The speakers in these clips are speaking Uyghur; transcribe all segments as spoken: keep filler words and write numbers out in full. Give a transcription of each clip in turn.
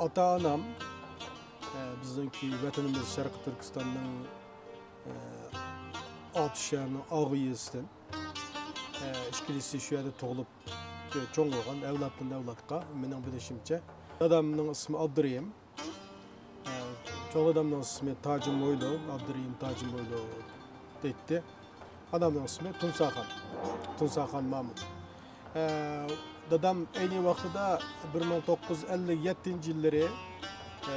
ئاتا-ئانام، ئە، بىزنىڭكى ۋەتىنىمىز شەرقىي تۈركىستاننىڭ، ئە، ئاتۇش شەھىرىنىڭ ئاغۇ يېزىسىدىن. ئە، ئىككىلىسى شۇ يەردە تۇغۇلۇپ، چوڭ بولغان، ئەۋلادتىن ئەۋلادقا، مېنىڭ بىلىشىمچە. دادامنىڭ ئىسمى ئابدۇرېھىم. ئە، چوڭ دادامنىڭ ئىسمى تاجىمويلۇ، ئابدۇرېھىم تاجىمويلۇ دەيتتى. ئانامنىڭ ئىسمى تۇنساخان، تۇنساخان مامۇت. ئە، دادام ئەينى ۋاقتىدا بىر مىڭ توققۇز يۈز ئەللىك يەتتىنچى يىللىرى، ئە،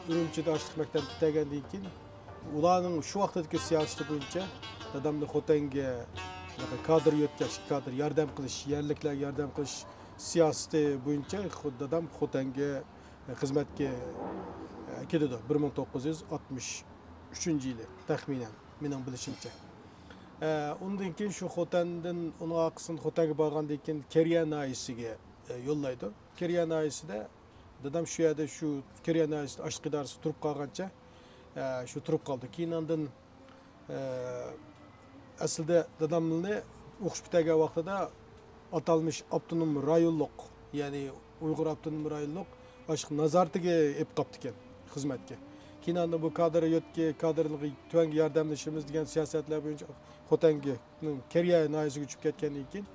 ئۈرۈمچىدە ئاشلىق مەكتەپ پۈتتۈرگەندىن كېيىن، ئۇلارنىڭ شۇ ۋاقتىدىكى سىياسىتى بويىچە دادامنى خوتەنگە كادىر يۆتكەش، كادىر ياردەم قىلىش، يەرلىكلەرگە ياردەم قىلىش سىياسىتى بويىچە خو-، دادام خوتەنگە خىزمەتكە، ئە، كېتىدۇ. بىر مىڭ توققۇز يۈز ئاتمىش ئۈچىنچى يىلى تەخمىنەن، مېنىڭ بىلىشىمچە. ئە، ئۇندىن كېيىن شۇ خوتەندىن، ئۇنىڭ ئارقىسىدىن خوتەنگە بارغاندىن كېيىن كېرىيە ناھىيەسىگە، ئە، يوللايدۇ. كېرىيە ناھىيەسىدە دادام شۇ يەردە، شۇ كېرىيە ناھىيەسىدە ئاشلىق ئىدارىسى تۇرۇپ قالغانچە، ئە، شۇ تۇرۇپ قالدى. كېيىن ئاندىن ئە، ئەسلىدە دادامنى ئوقۇش پۈتتۈرگەن ۋاقتىدا ئاتالمىش ئاپتونوم رايونلۇق، يەنى ئۇيغۇر ئاپتونوم رايونلۇق ئاشلىق نازارىتىگە ئېلىپ قاپتىكەن خىزمەتكە. كېيىن ئاندىن بۇ كادىر يۆتكە-، كادىرلىقى تۆۋەنگە ياردەملىشىمىز دېگەن سىياسەتلەر بويىچە خوتەنگە، كېرىيە ناھىيەسىگە كۆچۈپ كەتكەندىن كېيىن،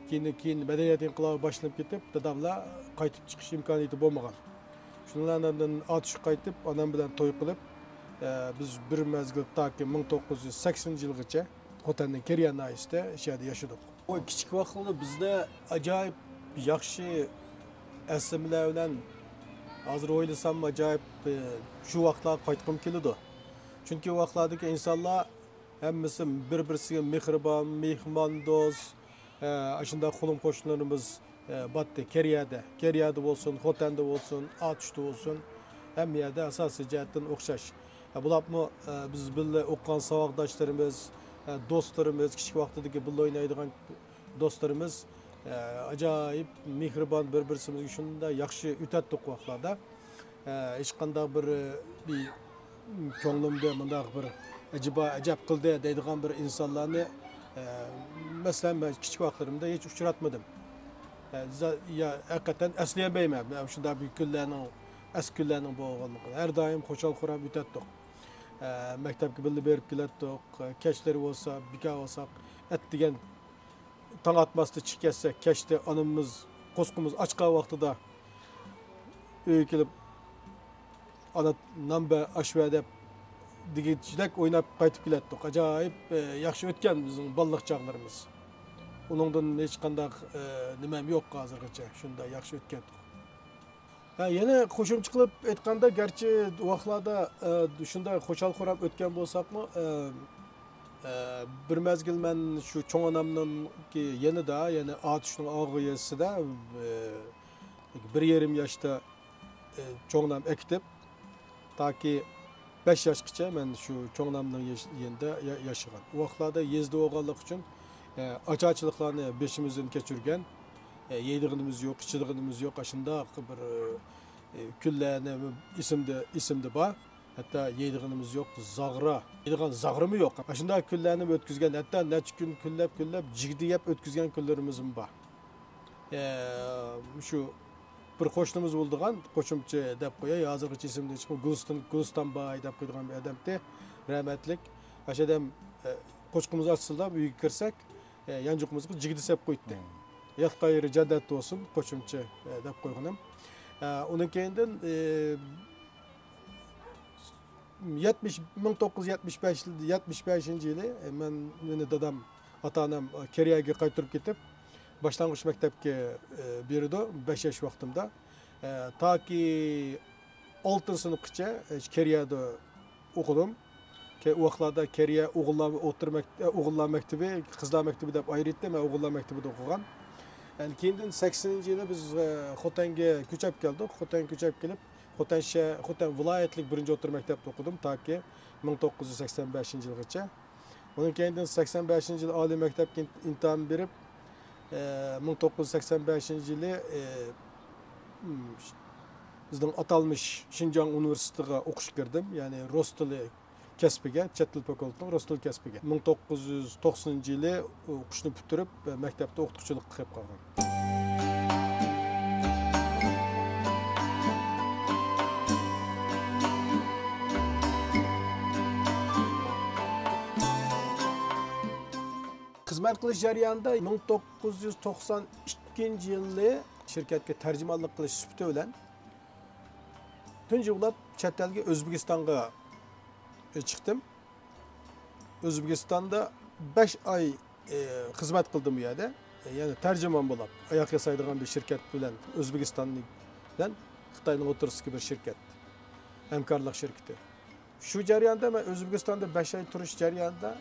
كېيىن، كېيىن مەدەنىيەت ئىنقىلابى باشلىنىپ كېتىپ، داداملار قايتىپ چىقىش ئىمكانىيىتى بولمىغان. شۇنىڭ بىلەن ئاندىن ئاتۇشقا قايتىپ، ئانام بىلەن توي قىلىپ، ئە، بىز بىر مەزگىل تاكى مىڭ توققۇز يۈز سەكسىنىنچى يىلغىچە خوتەندىن كېرىيە ناھىيەسىدە شۇ يەردە ياشىدۇق. ئۇ كىچىك ۋاقىتلىرىدا بىزدە ئاجايىپ ياخشى ئەسلىمىلەر بىلەن، ھازىر ئويلىسام ئاجايىپ، ئە، شۇ ۋاقىتلارغا قايتقۇم كېلىدۇ. چۈنكى ئۇ ۋاقىتلاردىكى ئىنسانلار ھەممىسى بىر-بىرسىگە مېھرىبان، مېھماندوست، ئە، ئاشۇنداق قولۇم-قوشنىلىرىمىز، ئە، باتتى. كېرىيەدە، كېرىيەدە بولسۇن، خوتەندە بولسۇن، ئاتۇشتا بولسۇن، ھەممە يەردە ئاساسىي جەھەتتىن ئوخشاش. ئە، بۇلارمۇ، ئە، بىز بىللە ئوقۇغان ساۋاقداشلىرىمىز، ئە، دوستلىرىمىز، كىچىك ۋاقتىدىكى بىللە ئوينايدىغان دوستلىرىمىز، ئە، ئاجايىپ مېھرىبان، بىر-بىرسىمىزگە شۇنداق ياخشى ئۆتەتتۇق ۋاقىتلاردا. ئە، ھېچقانداق بىر، بىر كۆڭلۈمدە مۇنداق بىر ئەجەبا ئەجەب قىلدى دەيدىغان بىر ئىنسانلارنى، ئە، مەسىلەن، مەن كىچىك ۋاقىتلىرىمدا ھېچ ئۇچراتمىدىم. ئە، زا-، يا، ھەقىقەتەن ئەسلىيەلمەيمەن. مەن شۇنداق بىر كۈنلەرنىڭ، ئەسكى كۈنلەرنىڭ بولغانلىقىنى. ھەر دائىم خۇشال-خۇرام ئۆتەتتۇق. ئە، مەكتەپكە بىللە بېرىپ كېلەتتۇق. ئە، كەچلىرى بولسا، بىكار بولساق، ئەتىگەن تاڭ ئاتماستىن چىقىپ كەتسەك، كەچتە ئانىمىز، قورسىقىمىز ئاچقان ۋاقتىدا ئۆيگە كېلىپ، «ئانا، نان بەر، ئاش بەر» دەپ، دېگۈدەك ئويناپ قايتىپ كېلەتتۇق. ئاجايىپ، ئە، ياخشى ئۆتكەن بىزنىڭ بالىلىق چاغلىرىمىز. ئۇنىڭدىن ھېچقانداق، ئە، نېمەم يوق ھازىرغىچە. شۇنداق ياخشى ئۆتكەن. ھە، يەنە قوشۇمچە قىلىپ ئېيتقاندا، گەرچە ۋاقىتلاردا، ئە، شۇنداق خۇشال-خۇرام ئۆتكەن بولساقمۇ، ئە، ئە، بىر مەزگىل مەن شۇ چوڭ ئانامنىڭكى يېنىدا، يەنى ئاتۇشنىڭ ئاغۇ يېزىسىدا، ئە، بىر يېرىم ياشتا، ئە، چوڭ ئانام ئەكېتىپ، تاكى بەش ياشقىچە مەن شۇ چوڭ ئانامنىڭ يېش-، يېنىدا يا-، ياشىغان. ئۇ ۋاقىتلاردا يېزىدا بولغانلىقى ئۈچۈن، ئە، ئاچارچىلىقلارنى بېشىمىزدىن كەچۈرگەن، ئە، يەيدىغىنىمىز يوق، ئىچىدىغىنىمىز يوق، ئاشۇنداق بىر، ئە، كۈنلەرنى ئېسىمدە، ئېسىمدە بار. ھەتتا يەيدىغىنىمىز يوق، زاغرا. يەيدىغان زاغرىمۇ يوق. ئاشۇنداق كۈنلەرنى ئۆتكۈزگەن، ھەتتا نەچچە كۈن كۈنلەپ، كۈنلەپ جىگدە يەپ ئۆتكۈزگەن كۈنلىرىمىزمۇ بار. ئە، شۇ بىر قوشنىمىز بولىدىغان، قوشۇمچە دەپ قوياي، ھازىرغىچە ئېسىمدىن چىقمىدى، گۈلىستان، گۈلىستان باي دەپ قويىدىغان بىر ئادەمتى، رەھمەتلىك. ئاشۇ ئادەم، ئە، قوشىقىمىز ئاچسىلا، ئۆيگە كىرسەك، ئە، يانچۇقىمىزغا جىگدە سېلىپ قوياتتى. مم. ياتقان يېرى جەننەت بولسۇن، قوشۇمچە، ئە، دەپ قويغىنىم. ئە، ئۇنىڭ كەينىدىن، ئە، يەتمىش، مىڭ توققۇز يۈز يەتمىش بەش، يەتمىش بەشىنچى يىلى، ئە، مەن، مېنى دادام، ئاتا-ئانام، ئە، كېرىيەگە قايتۇرۇپ كېتىپ، باشلانغۇچ مەكتەپكە، ئە، بېرىدۇ، بەش ياش ۋاقتىمدا. ئە، تاكى ئالتىنچى سىنىپقىچە، ئە، كېرىيەدە ئوقۇدۇم. كە-، ئۇ ۋاقىتلاردا كېرىيە ئوغۇللار ئوتتۇرا مەكت-، ئە، ئوغۇللار مەكتىپى، قىزلار مەكتىپى دەپ ئايرىيتتى. مەن ئوغۇللار مەكتىپىدە ئوقۇغان. يەنى كېيىندىن سەكسىنىنچى يىلى بىز، ئە، خوتەنگە كۆچۈپ كەلدۇق. خوتەنگە كۆچۈپ كېلىپ، خوتەن شە-، خوتەن ۋىلايەتلىك بىرىنچى ئوتتۇرا مەكتەپتە ئوقۇدۇم، تاكى مىڭ توققۇز يۈز سەكسەن بەشىنچى يىلغىچە. ئۇنىڭ كەينىدىن سەكسەن بەشىنچى يىل ئالىي مەكتەپكە ئىمتىھان بېرىپ، ئە، مىڭ توققۇز يۈز سەكسەن بەشىنچى يىلى، ئە، م، بىزنىڭ ئاتالمىش شىنجاڭ ئۇنىۋېرسىتېتىغا ئوقۇشقا كىردىم، يەنى رۇس تىلى كەسپىگە، چەت تىل فاكۇلتېتىنىڭ رۇس تىلى كەسپىگە. مىڭ توققۇز يۈز توقسىنىنچى يىلى ئوقۇشنى پۈتتۈرۈپ، مەكتەپتە ئوقۇتقۇچىلىققا كىرىپ قالغان. خىزمەت قىلىش جەريانىدا مىڭ توققۇز يۈز توقسان ئىككىنچى يىلى شىركەتكە تەرجىمانلىق قىلىش سۈپىتى بىلەن تۇنجى بولۇپ چەت ئەلگە، ئۆزبېكىستانغا چىقتىم. ئۆزبېكىستاندا بەش ئاي، ئى، خىزمەت قىلدىم بۇ يەردە. يەنى تەرجىمان بولۇپ، ئاياغ ياسايدىغان بىر شىركەت بىلەن ئۆزبېكىستان بىلەن خىتاينىڭ ئوتتۇرىسىدىكى بىر شىركەت، ھەمكارلىق شىركىتى. شۇ جەرياندا مەن ئۆزبېكىستاندا بەش ئاي تۇرۇش جەريانىدا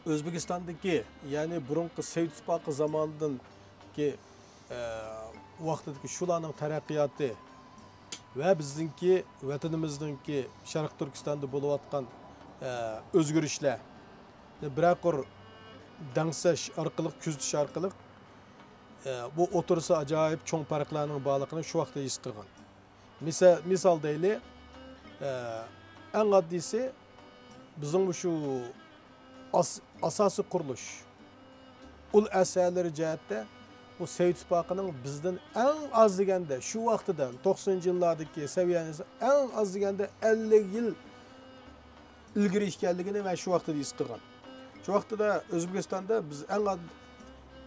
ئۆزبېكىستاندىكى، يەنى بۇرۇنقى سوۋېت ئىتتىپاقى زامانىدىكى، ئە، ۋاقتىدىكى شۇلارنىڭ تەرەققىياتى ۋە بىزنىڭكى ۋەتىنىمىزنىڭكى شەرقىي تۈركىستاندا بولۇۋاتقان، ئە، ئۆزگىرىشلەرنى بىرەر قۇر دەڭسەش ئارقىلىق، كۆزىتىش ئارقىلىق، ئە، بۇ ئوتتۇرىسى ئاجايىپ چوڭ پەرقلەرنىڭ بارلىقىنى شۇ ۋاقىتتا ھېس قىلغان. مىسا-، مىسال دەيلى، ئە، ئەڭ ئاددىيسى، بىزنىڭ مۇشۇ ئاس-، ئاساسىي قۇرۇلۇش، ئۇل ئەسەرلىرى جەھەتتە بۇ سوۋېت ئىتتىپاقىنىڭ بىزدىن ئەڭ ئاز دېگەندە شۇ ۋاقتىدا، توقسىنىنچى يىللاردىكى سەۋىيەنى ئەڭ ئاز دېگەندە ئەللىك يىل ئىلگىرى ئىكەنلىكىنى مەن شۇ ۋاقتىدا ھېس قىلغان. شۇ ۋاقتىدا ئۆزبېكىستاندا بىز ئەڭ ئاد-،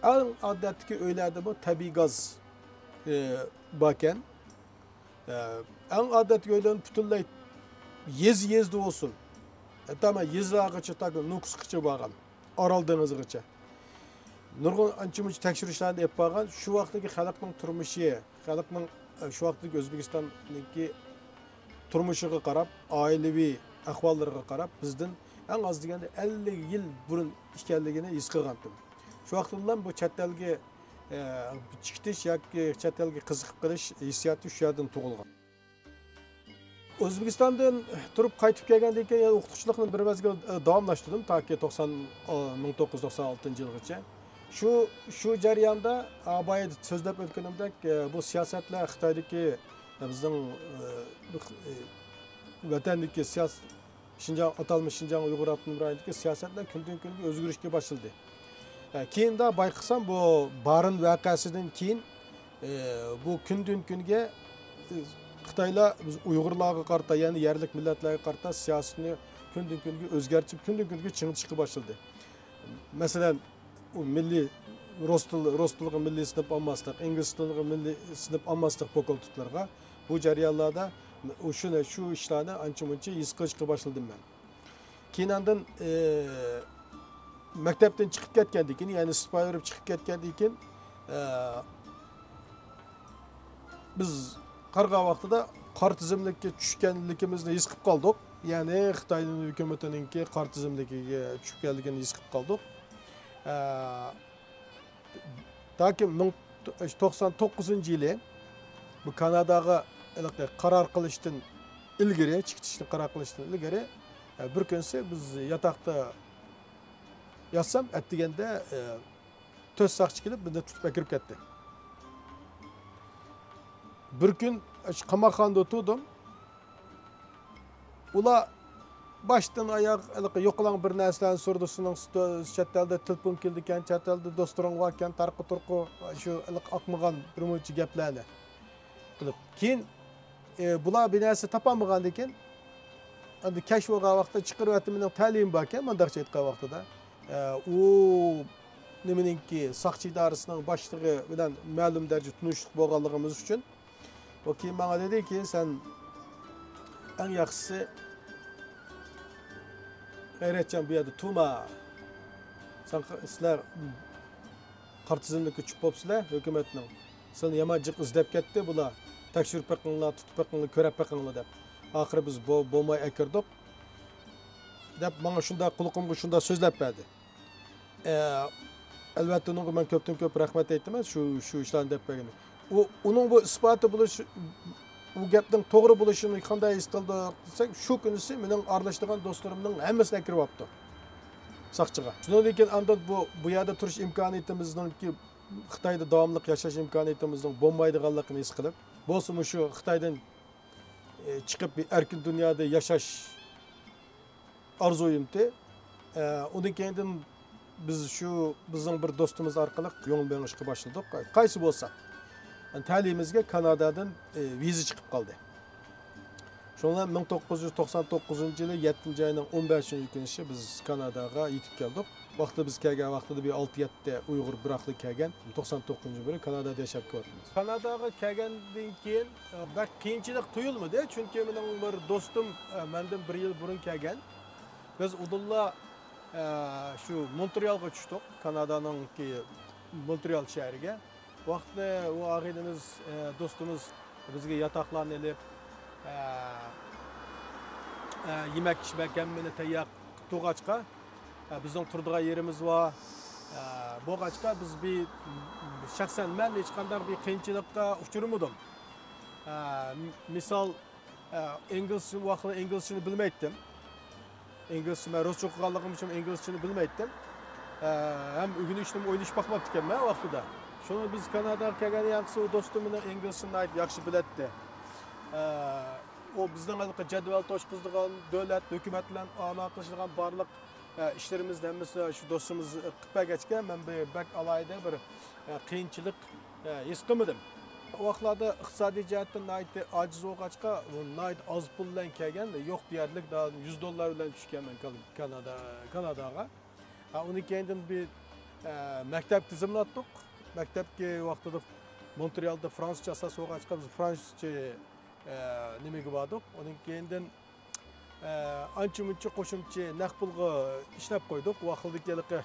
ئەڭ ئادەتتىكى ئۆيلەردىمۇ تەبىئىي گاز، ئى، باركەن. ئە، ئەڭ ئادەتتىكى ئۆيلەرنى پۈتۈنلەي يېزا، يېزىدا بولسۇن، ھەتتا مەن يېزىلارغىچە، تاكى نوكۇسقىچە بارغان، ئارال دېڭىزىغىچە. نۇرغۇن ئانچە-مۇنچە تەكشۈرۈشلەرنى ئېلىپ بارغان. شۇ ۋاقىتتىكى خەلقنىڭ تۇرمۇشى، خەلقنىڭ، ئە، شۇ ۋاقىتتىكى ئۆزبېكىستاننىڭكى تۇرمۇشىغا قاراپ، ئائىلىۋى ئەھۋاللىرىغا قاراپ، بىزدىن ئەڭ ئاز دېگەندە ئەللىك يىل بۇرۇن ئىكەنلىكىنى ھېس قىلغانتىم. شۇ ۋاقىتتىن بۇ چەت ئەلگە، ئە، چىقىش ياكى چەت ئەلگە قىزىقىپ قېلىش ھېسسىياتى شۇ يەردىن تۇغۇلغان. ئۆزبېكىستاندىن تۇرۇپ قايتىپ كەلگەندىن كېيىن يەنە ئوقۇتقۇچىلىقنى بىر مەزگىل، ئە، داۋاملاشتۇردۇم، تاكى توقسان، ئە، مىڭ توققۇز يۈز توقسان ئالتىنچى يىلغىچە. شۇ، شۇ جەرياندا، ئە، بايا سۆزلەپ ئۆتكىنىمدەك، ئە، بۇ سىياسەتلەر خىتايدىكى، ئە، بىزنىڭ، ئە، بىخ-، ئە، ۋەتەندىكى سىياس-، شىنجاڭ، ئاتالمىش شىنجاڭ ئۇيغۇر ئاپتونوم رايونىدىكى سىياسەتلەر كۈندىن-كۈنگە ئۆزگىرىشكە باشلىدى. ئە، كېيىندە بايقىسام، بۇ بارىن ۋەقەسىدىن كېيىن، ئە، بۇ كۈندىن-كۈنگە، ئە، خىتايلار بىز ئۇيغۇرلارغا قارىتا، يەنى يەرلىك مىللەتلەرگە قارىتا سىياسىتىنى كۈندىن-كۈنگە ئۆزگەرتىپ، كۈندىن-كۈنگە چىڭىتىشقا باشلىدى. مەسىلەن، ئۇ مىللىي، رۇس تىل-، رۇس تىلىغا مىللىي سىنىپ ئالماسلىق، ئىنگلىز تىلىغا مىللىي سىنىپ ئالماسلىق پاكۇلتېتلىرىغا بۇ جەريانلاردا شۇنى، شۇ ئىشلارنى ئانچە-مۇنچە ھېس قىلىشقا باشلىدىم مەن. كېيىن ئاندىن، ئى، مەكتەپتىن چىقىپ كەتكەندىن كېيىن، يەنى سىپايى بېرىپ چىقىپ كەتكەندىن كېيىن، ئى، بىز قارىغان ۋاقتىدا قارا تىزىملىككە چۈشكەنلىكىمىزنى ھېس قىلىپ قالدۇق. يەنى خىتاي ھۆكۈمىتىنىڭكى قارا تىزىملىكىگە چۈشكەنلىكىنى ھېس قىلىپ قالدۇق. ئە، تاكى مىڭ توقسان توققۇزىنچى يىلى بۇ كاناداغا ھېلىقى قارار قىلىشتىن ئىلگىرى، چىقىشنى قارار قىلىشتىن ئىلگىرى، ئە، بىر كۈنسى بىز ياتاقتا ياتسام، ئەتىگەندە، ئە، تۆت ساقچى كېلىپ، بىزنى تۇتۇپ ئەكىرىپ كەتتى. بىر كۈن شۇ قاماقخانىدا تۇردۇم. ئۇلار باشتىن ئاياغ ھېلىقى يوقىلاڭ بىر نەرسىلەرنى سورىدى، سېنىڭ چەت ئەلدە تېلېفون كېلىدىكەن، چەت ئەلدە دوستلىرىڭ باركەن، تارقا تۇرقا، شۇ ھېلىقى ئاقمىغان بىر مۇنچە گەپلەرنى قىلىپ. كېيىن، ئى، بۇلار بىر نەرسە تاپالمىغاندىكىن، ئەمدى كەچ بولغان ۋاقىتتا چىقىرىۋەتتى، مېنىڭ تەلىيىم باركەن، مۇنداقچە ئېيتقان ۋاقتىدا. ئە، ئۇ نېمىنىڭكى، ساقچى ئىدارىسىنىڭ باشلىقى بىلەن مەلۇم دەرىجىدە تونۇشلۇق بولغانلىقىمىز ئۈچۈن، ئۇ كېيىن ماڭا دېدىكى، سەن ئەڭ ياخشىسى غەيرەتچان بۇ يەردە تۇرما. سەن، سىلەر قارا تىزىملىككە چۈشۈپ بوپسىلەر ھۆكۈمەتنىڭ. سىلەرنى يامان جىق ئىزدەپ كەتتى بۇلار. تەكشۈرۈپ بېقىڭلار، تۇتۇپ بېقىڭلار، كۆرۈپ بېقىڭلار دەپ. ئاخىرى بىز بو-، بولماي ئەكىردۇق، دەپ ماڭا شۇنداق قۇلىقىمغا شۇنداق سۆزلەپ بەردى. ئە، ئەلۋەتتە، ئۇنىڭغا مەن كۆپتىن كۆپ رەھمەت ئېيتىمەن، شۇ، شۇ ئىشلارنى دەپ بەرگىنى. ئۇ، ئۇنىڭ بۇ ئىسپاتى بولۇش، ئۇ گەپنىڭ توغرا بولۇشىنى قانداق ھېس قىلدى دېسەك، شۇ كۈنىسى مېنىڭ ئارىلاشىدىغان دوستلىرىمنىڭ ھەممىسىنى ئەكىرىۋاپتۇ ساقچىغا. شۇنىڭدىن كېيىن ئاندىن بۇ، بۇ يەردە تۇرۇش ئىمكانىيىتىمىزنىڭكى، خىتايدا داۋاملىق ياشاش ئىمكانىيىتىمىزنىڭ بولمايدىغانلىقىنى ھېس قىلىپ، بولسىمۇ شۇ خىتايدىن، ئى، چىقىپ بىر ئەركىن دۇنيادا ياشاش ئارزۇيۇمتى. ئە، ئۇنىڭ كەينىدىن بىز شۇ، بىزنىڭ بىر دوستىمىز ئارقىلىق يول مېڭىشقا باشلىدۇق. قايسى بولسا، تەلىيىمىزگە كانادادىن، ئە، ۋىزا چىقىپ قالدى. شۇڭا مىڭ توققۇز يۈز توقسان توققۇزىنچى يىلى يەتتىنچى ئاينىڭ ئون بەشىنچى كۈنى بىز كاناداغا يېتىپ كەلدۇق. ۋاقتىدا بىز كەلگەن ۋاقتىدا بىر ئالتە يەتتە ئۇيغۇر بىراقلا كەلگەن. توقسان توققۇزىنچى بىرى كانادادا ياشاپ كېلىۋاتىمىز. كاناداغا كەلگەندىن كېيىن، ئە، بەك قىيىنچىلىق تۇيۇلمىدى. چۈنكى مېنىڭ بىر دوستۇم، ئە، مەندىن بىر يىل بۇرۇن كەلگەن. بىز ئۇدۇللا، ئە، شۇ مونترېئالغا چۈشتۇق. كانادانىڭكى مونترېئال شەھىرىگە. ۋاقىتنى ئۇ ئاغىنىمىز، ئە، دوستىمىز بىزگە ياتاقلارنى ئېلىپ، ئە، ئە، يېمەك ئىچمەك ھەممىنى تەييار قىلىپ تۇرغاچقا، ئە، بىزنىڭ تۇرىدىغان يېرىمىز بار. ئە، بولغاچقا بىز بىر، شەخسەن مەن ھېچقانداق بىر قىيىنچىلىققا ئۇچرىمىدىم. ئە، مىسال، ئە، ئىنگلىزچە، ۋاقتىدا ئىنگلىزچىنى بىلمەيتتىم. ئىنگلىزچە، مەن رۇسچە ئوقۇغانلىقىم ئۈچۈن ئىنگلىزچىنى بىلمەيتتىم. ئە، ھەم ئۆگىنىشنىمۇ ئويلىشىپ باقماپتىكەنمەن ۋاقتىدا. شۇڭا بىز كاناداغا كەلگەن يانقىسى ئۇ دوستۇم مېنىڭ ئىنگلىزچىنى ناھايىتى ياخشى بىلەتتى. ئە، ئۇ بىزنىڭ ھېلىقى جەدۋەل توشقۇزىدىغان، دۆلەت، ھۆكۈمەت بىلەن ئالاقىلىشىدىغان بارلىق، ئە، ئىشلىرىمىزنى ھەممىسىنى شۇ دوستىمىز قىلىپ بەرگەچكە، مەن بىر بەك ئالاھىدە بىر، ئە، قىيىنچىلىق ئە، ھېس قىلمىدىم. ئۇ ۋاقىتلاردا ئىقتىسادىي جەھەتتىن ناھايىتى ئاجىز بولغاچقا، ناھايىتى ئاز پۇل بىلەن كەلگەن، يوق دېيەرلىك يۈز دوللار بىلەن چۈشكەنمەن كان-، كانادا، كاناداغا. ھە، ئۇنىڭ كەينىدىن بىر، ئە، مەكتەپ تىزىملاتتۇق. مەكتەپكە ۋاقتىدا مونترېئالدا فرانسۇزچە ئاساس بولغاچقا، بىز فرانسۇزچە، ئە، نېمىگە باردۇق. ئۇنىڭ كەينىدىن ئە، ئانچە-مۇنچە قوشۇمچە نەق پۇلغا ئىشلەپ قويدۇق. ۋاقىتلىق ھېلىقى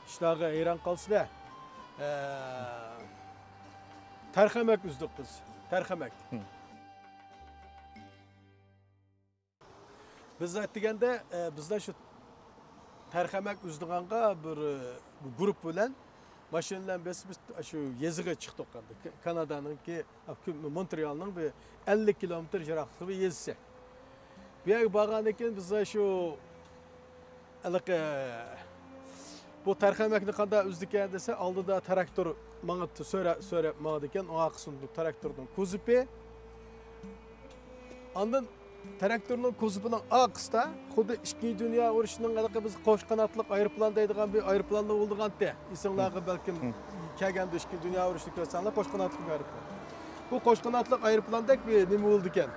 ئىشلارغا ھەيران قالسىلەر. ئە، تەرخەمەك ئۈزدۇق بىز. تەرخەمەك. بىز ئەتىگەندە، ئە، بىزدە شۇ تەرخەمەك ئۈزىدىغانغا بىر، ئە، گۇرۇپپا بىلەن ماشىنا بىلەن بېسىپ بىز شۇ يېزىغا چىقتۇق ئەمدى. ك-، كانادانىڭكى، مونترېئالنىڭ بىر ئەللىك كىلومېتىر يىراقلىقى بىر يېزىسى. بۇ يەرگە بارغاندىن كېيىن بىز شۇ ھېلىقى بۇ تەرخەمەكنى قانداق ئۈزىدىكەن دېسە، ئالدىدا تىراكتور ماڭا سۆرە-، سۆرەپ ماڭىدىكەن. ئۇ ئارقىسىدا تىراكتورنىڭ كوزۇپى. ئاندىن تىراكتورنىڭ كوزۇپىنىڭ ئارقىسىدا خۇددى ئىككىنچى دۇنيا ئۇرۇشىنىڭ ھېلىقى بىز قوش قاناتلىق ئايروپىلان دەيدىغان بىر ئايروپىلانلار بولىدىغانتى. ئېسىڭلارغا بەلكىم كەلگەندە ئىككىنچى دۇنيا ئۇرۇشىنى كۆرسەڭلار، قوش قاناتلىق بىر ئايروپىلان. بۇ قوش قاناتلىق ئايروپىلاندەك بىر نېمە بولىدىكەن.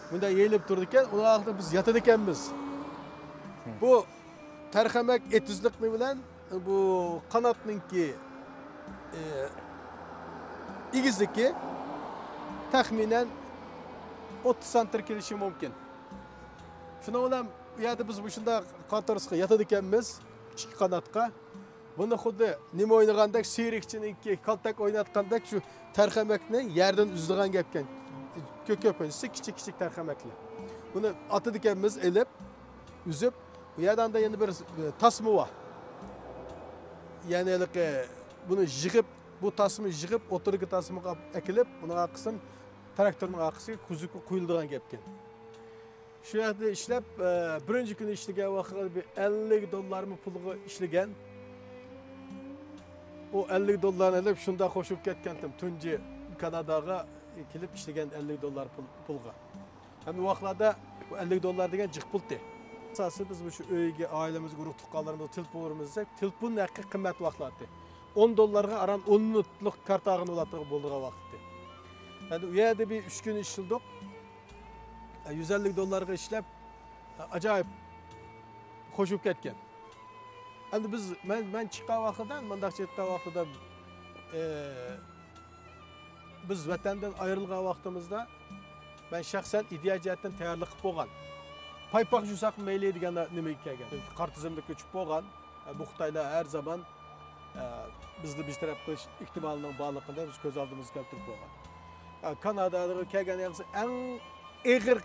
بۇنداق يېيىلىپ تۇرىدىكەن، ئۇنىڭ ئارقىدا بىز ياتىدىكەنمىز. بۇ تەرخەمەك ئېتىزلىقنى بىلەن بۇ قاناتنىڭكى، ئى، ئېگىزلىكى تەخمىنەن ئوتتۇز سانتىر كېلىشى مۇمكىن. شۇنىڭ بىلەن بۇ يەردە بىز مۇشۇنداق قاتارسىغا ياتىدىكەنمىز، ئىككى قاناتقا. بۇنى خۇددى نېمە ئوينىغاندەك، سېرىقچىنىڭكى كالتەك ئويناتقاندەك شۇ تەرخەمەكنى يەردىن ئۈزىدىغان گەپكەن. كۆ-، كۆپىنچىسى كىچىك-كىچىك تەرخەمەكلەر. بۇنى ئاتىدىكەنمىز ئېلىپ، ئۈزۈپ، بۇ يەردە ئاندا يەنە بىر، ئى، تاسما بار. يەنى ھېلىقى بۇنى يىغىپ، بۇ تاسمىنى يىغىپ، ئوتتۇرىدىكى تاسمىغا ئەكېلىپ، ئۇنىڭ ئارقىسىدىن تىراكتورنىڭ ئارقىسىغا كوزۇپقا قويۇلىدىغان گەپكەن. شۇ يەردە ئىشلەپ، ئە، بىرىنچى كۈنى ئىشلىگەن ۋاقتىدا بىر ئەللىك دوللارمۇ پۇلغا ئىشلىگەن. ئۇ ئەللىك دوللارنى ئېلىپ، شۇنداق خوش بولۇپ كەتكەنتىم. تۇنجى كاناداغا كېلىپ ئىشلىگەن ئەللىك دوللار پۇل، پۇلغا. ھەم ئۇ ۋاقىتلاردا بۇ ئەللىك دوللار دېگەن جىق پۇلتى. ئاساسىي بىز مۇشۇ ئۆيگە، ئائىلىمىزگە، ئۇرۇق تۇغقانلىرىمىزغا تېلېفون ئۇرىمىز دېسەك، تېلېفون ھەققى قىممەت ۋاقىتلارتى. ئون دوللارغا ئاران ئون مىنۇتلۇق كارتا ئالغىنى بولىدىغان ۋاقىتتى. ئەمدى ئۇ يەردە بىر ئۈچ كۈن ئىشلىدۇق. يۈز ئەللىك دوللارغا ئىشلەپ، ئاجايىپ خوش بولۇپ كەتكەن. ئەمدى بىز، مەن، مەن چىققان ۋاقتىدا، مۇنداق چىققان ۋاقتىدا، ئى، بىز ۋەتەندىن ئايرىلغان ۋاقتىمىزدا مەن شەخسەن ئىدىيە جەھەتتىن تەييارلىق قىلىپ بولغان. پايپاق جۇساقمۇ مەيلى دېگەن نېمىگە كەلگەن. قارا تىزىملىككە چۈشۈپ بولغان. بۇ خىتايلار ھەر زامان، ئە، بىزنى بىتەرەپ قىلىش ئېھتىمالىنىڭ بارلىقىنى بىز كۆز ئالدىمىزغا كەلتۈرۈپ بولغان. ئە، كاناداغا كەلگەن ياقسى ئەڭ ئېغىر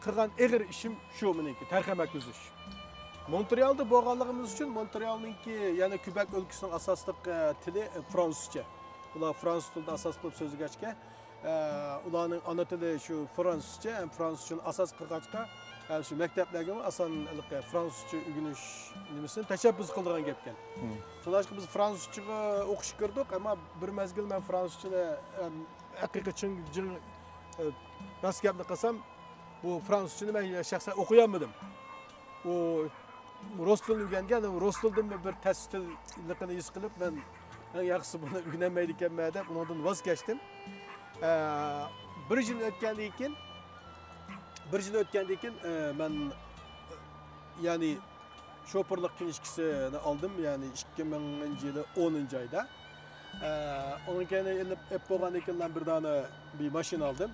قىلغان ئېغىر ئىشىم شۇ مېنىڭكى، تەرخەمەك ئۈزۈش. مونترېئالدا بولغانلىقىمىز ئۈچۈن مونترېئالنىڭكى، يەنى كۈبەك ئۆلكىسىنىڭ ئاساسلىق، ئە، تىلى، ئە، فرانسۇزچە. ئۇلار فرانسۇز تىلىدا ئاساس قىلىپ سۆزلىگەچكە، ئە، ئۇلارنىڭ ئانا تىلى شۇ فرانسۇزچە، ھەم فرانسۇزچىنى ئاساس قىلغاچقا، ئە، شۇ مەكتەپلەرگىمۇ ئاسان ھېلىقى فرانسۇزچە ئۆگىنىش نېمىسىنى تەشەببۇس قىلىدىغان گەپكەن. شۇڭلاشقا بىز فرانسۇزچىغا ئوقۇشقا كىردۇق، ئەمما بىر مەزگىل مەن فرانسۇزچىنى، ئەم، ھەقىقىي چىڭ، جىڭ، ئە، راست گەپنى قىلسام، بۇ فرانسۇزچىنى مەن شەخسەن ئوقۇيالمىدىم. ئۇ رۇس تىلىنى ئۆگەنگەن، رۇس تىلىدىنمۇ بىر تەس تىللىقىنى ھېس قىلىپ، مەن ئەڭ ياخشىسى بۇنى ئۆگىنەلمەيدىكەنمەن دەپ، ئۇنىڭدىن ۋاز كەچتىم. ئە، بىر يىل ئۆتكەندىن كېيىن بىر يىل ئۆتكەندىن كېيىن، ئە، مەن، يەنى شوپۇرلۇق كىنىشكىسىنى ئالدىم، يەنى ئىككى مىڭىنچى يىلى ئونىنچى ئايدا. ئە، ئۇنىڭ كېيىن ئېلىپ، ئېلىپ بولغاندىن كېيىن بىر دانە بىر ماشىنا ئالدىم.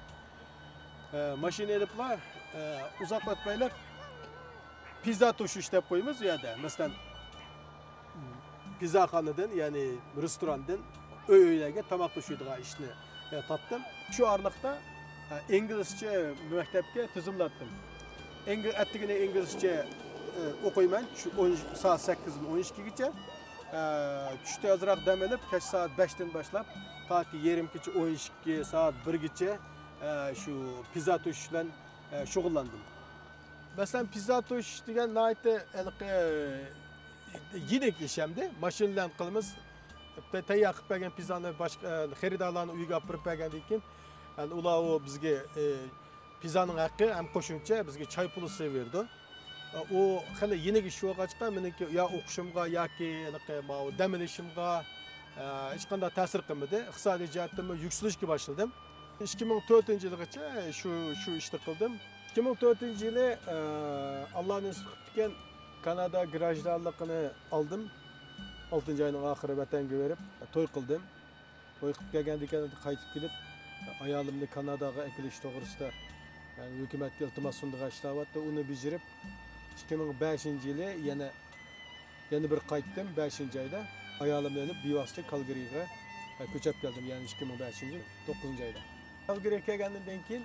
ئە، ماشىنا ئېلىپلا، ئە، ئۇزاق ئۆتمەيلا پىززا توشۇش دەپ قويىمىز ئۇ يەردە. مەسىلەن، پىززاخانىدىن، يەنى رېستوراندىن ئۆي-ئۆيلەرگە تاماق توشۇيدىغان ئىشنى، ئە، تاپتىم. شۇ ئارىلىقتا، ئە، ئىنگلىزچە مەكتەپكە تىزىملاتتىم. ئىنگل-، ئەتىگىنى ئىنگلىزچە، ئە، ئوقۇيمەن، شۇ ئون، سائەت سەككىزدىن ئون ئىككىگىچە. ئە، چۈشتە ئازراق دەم ئېلىپ، كەچ سائەت بەشتىن باشلاپ، تاكى يېرىم كېچە ئون ئىككى سائەت بىرگىچە، ئە، شۇ پىززا توشۇش بىلەن، ئە، شۇغۇللاندىم. مەسىلەن، پىززا توشۇش دېگەن ناھايىتى ھېلىقى يېنىك ئىش ئەمدى. ماشىنا بىلەن قىلىمىز. تە-، تەييار قىلىپ بەرگەن پىززانى باشقا، ئە، خېرىدارلارنىڭ ئۆيىگە ئاپىرىپ بەرگەندىن كېيىن، يەنى ئۇلار ئۇ بىزگە، ئە، پىززانىڭ ھەققى ھەم قوشۇمچە بىزگە چاي پۇلى سېلىۋېرىدۇ. ئە، ئۇ خېلى يېنىك ئىش بولغاچقا، مېنىڭكى يا ئوقۇشۇمغا ياكى ھېلىقى ماۋۇ دەم ئېلىشىمغا، ئە، ھېچقانداق تەسىر قىلمىدى. ئىقتىسادىي جەھەتتىنمۇ يۈكسىلىشكە باشلىدىم. ئىككى مىڭ تۆتىنچى يىلغىچە شۇ، شۇ ئىشنى قىلدىم. ئىككى مىڭ تۆتىنچى يىلى، ئە، ئاللا نېسىپ قىپتىكەن، كانادا گراژدانلىقىنى ئالدىم. ئالتىنچى ئاينىڭ ئاخىرى ۋەتەنگە بېرىپ، توي قىلدىم. توي قىلىپ كەلگەندىن كېيىن قايتىپ كېلىپ، ئايالىمنى كاناداغا ئەكېلىش توغرىسىدا، يەنى ھۆكۈمەتكە ئىلتىماس سۇنىدىغان ئىشلار بارتتى، ئۇنى بېجىرىپ، ئىككى مىڭ بەشىنچى يىلى يەنە، يەنە بىر قايتتىم، بەشىنچى ئايدا. ئايالىمنى ئېلىپ بىۋاسىتە كالگىرىغا، ئە، كۆچۈپ كەلدىم، يەنى ئىككى مىڭ بەشىنچى يىل توققۇزىنچى ئايدا. كالگىرىغا كەلگەندىن كېيىن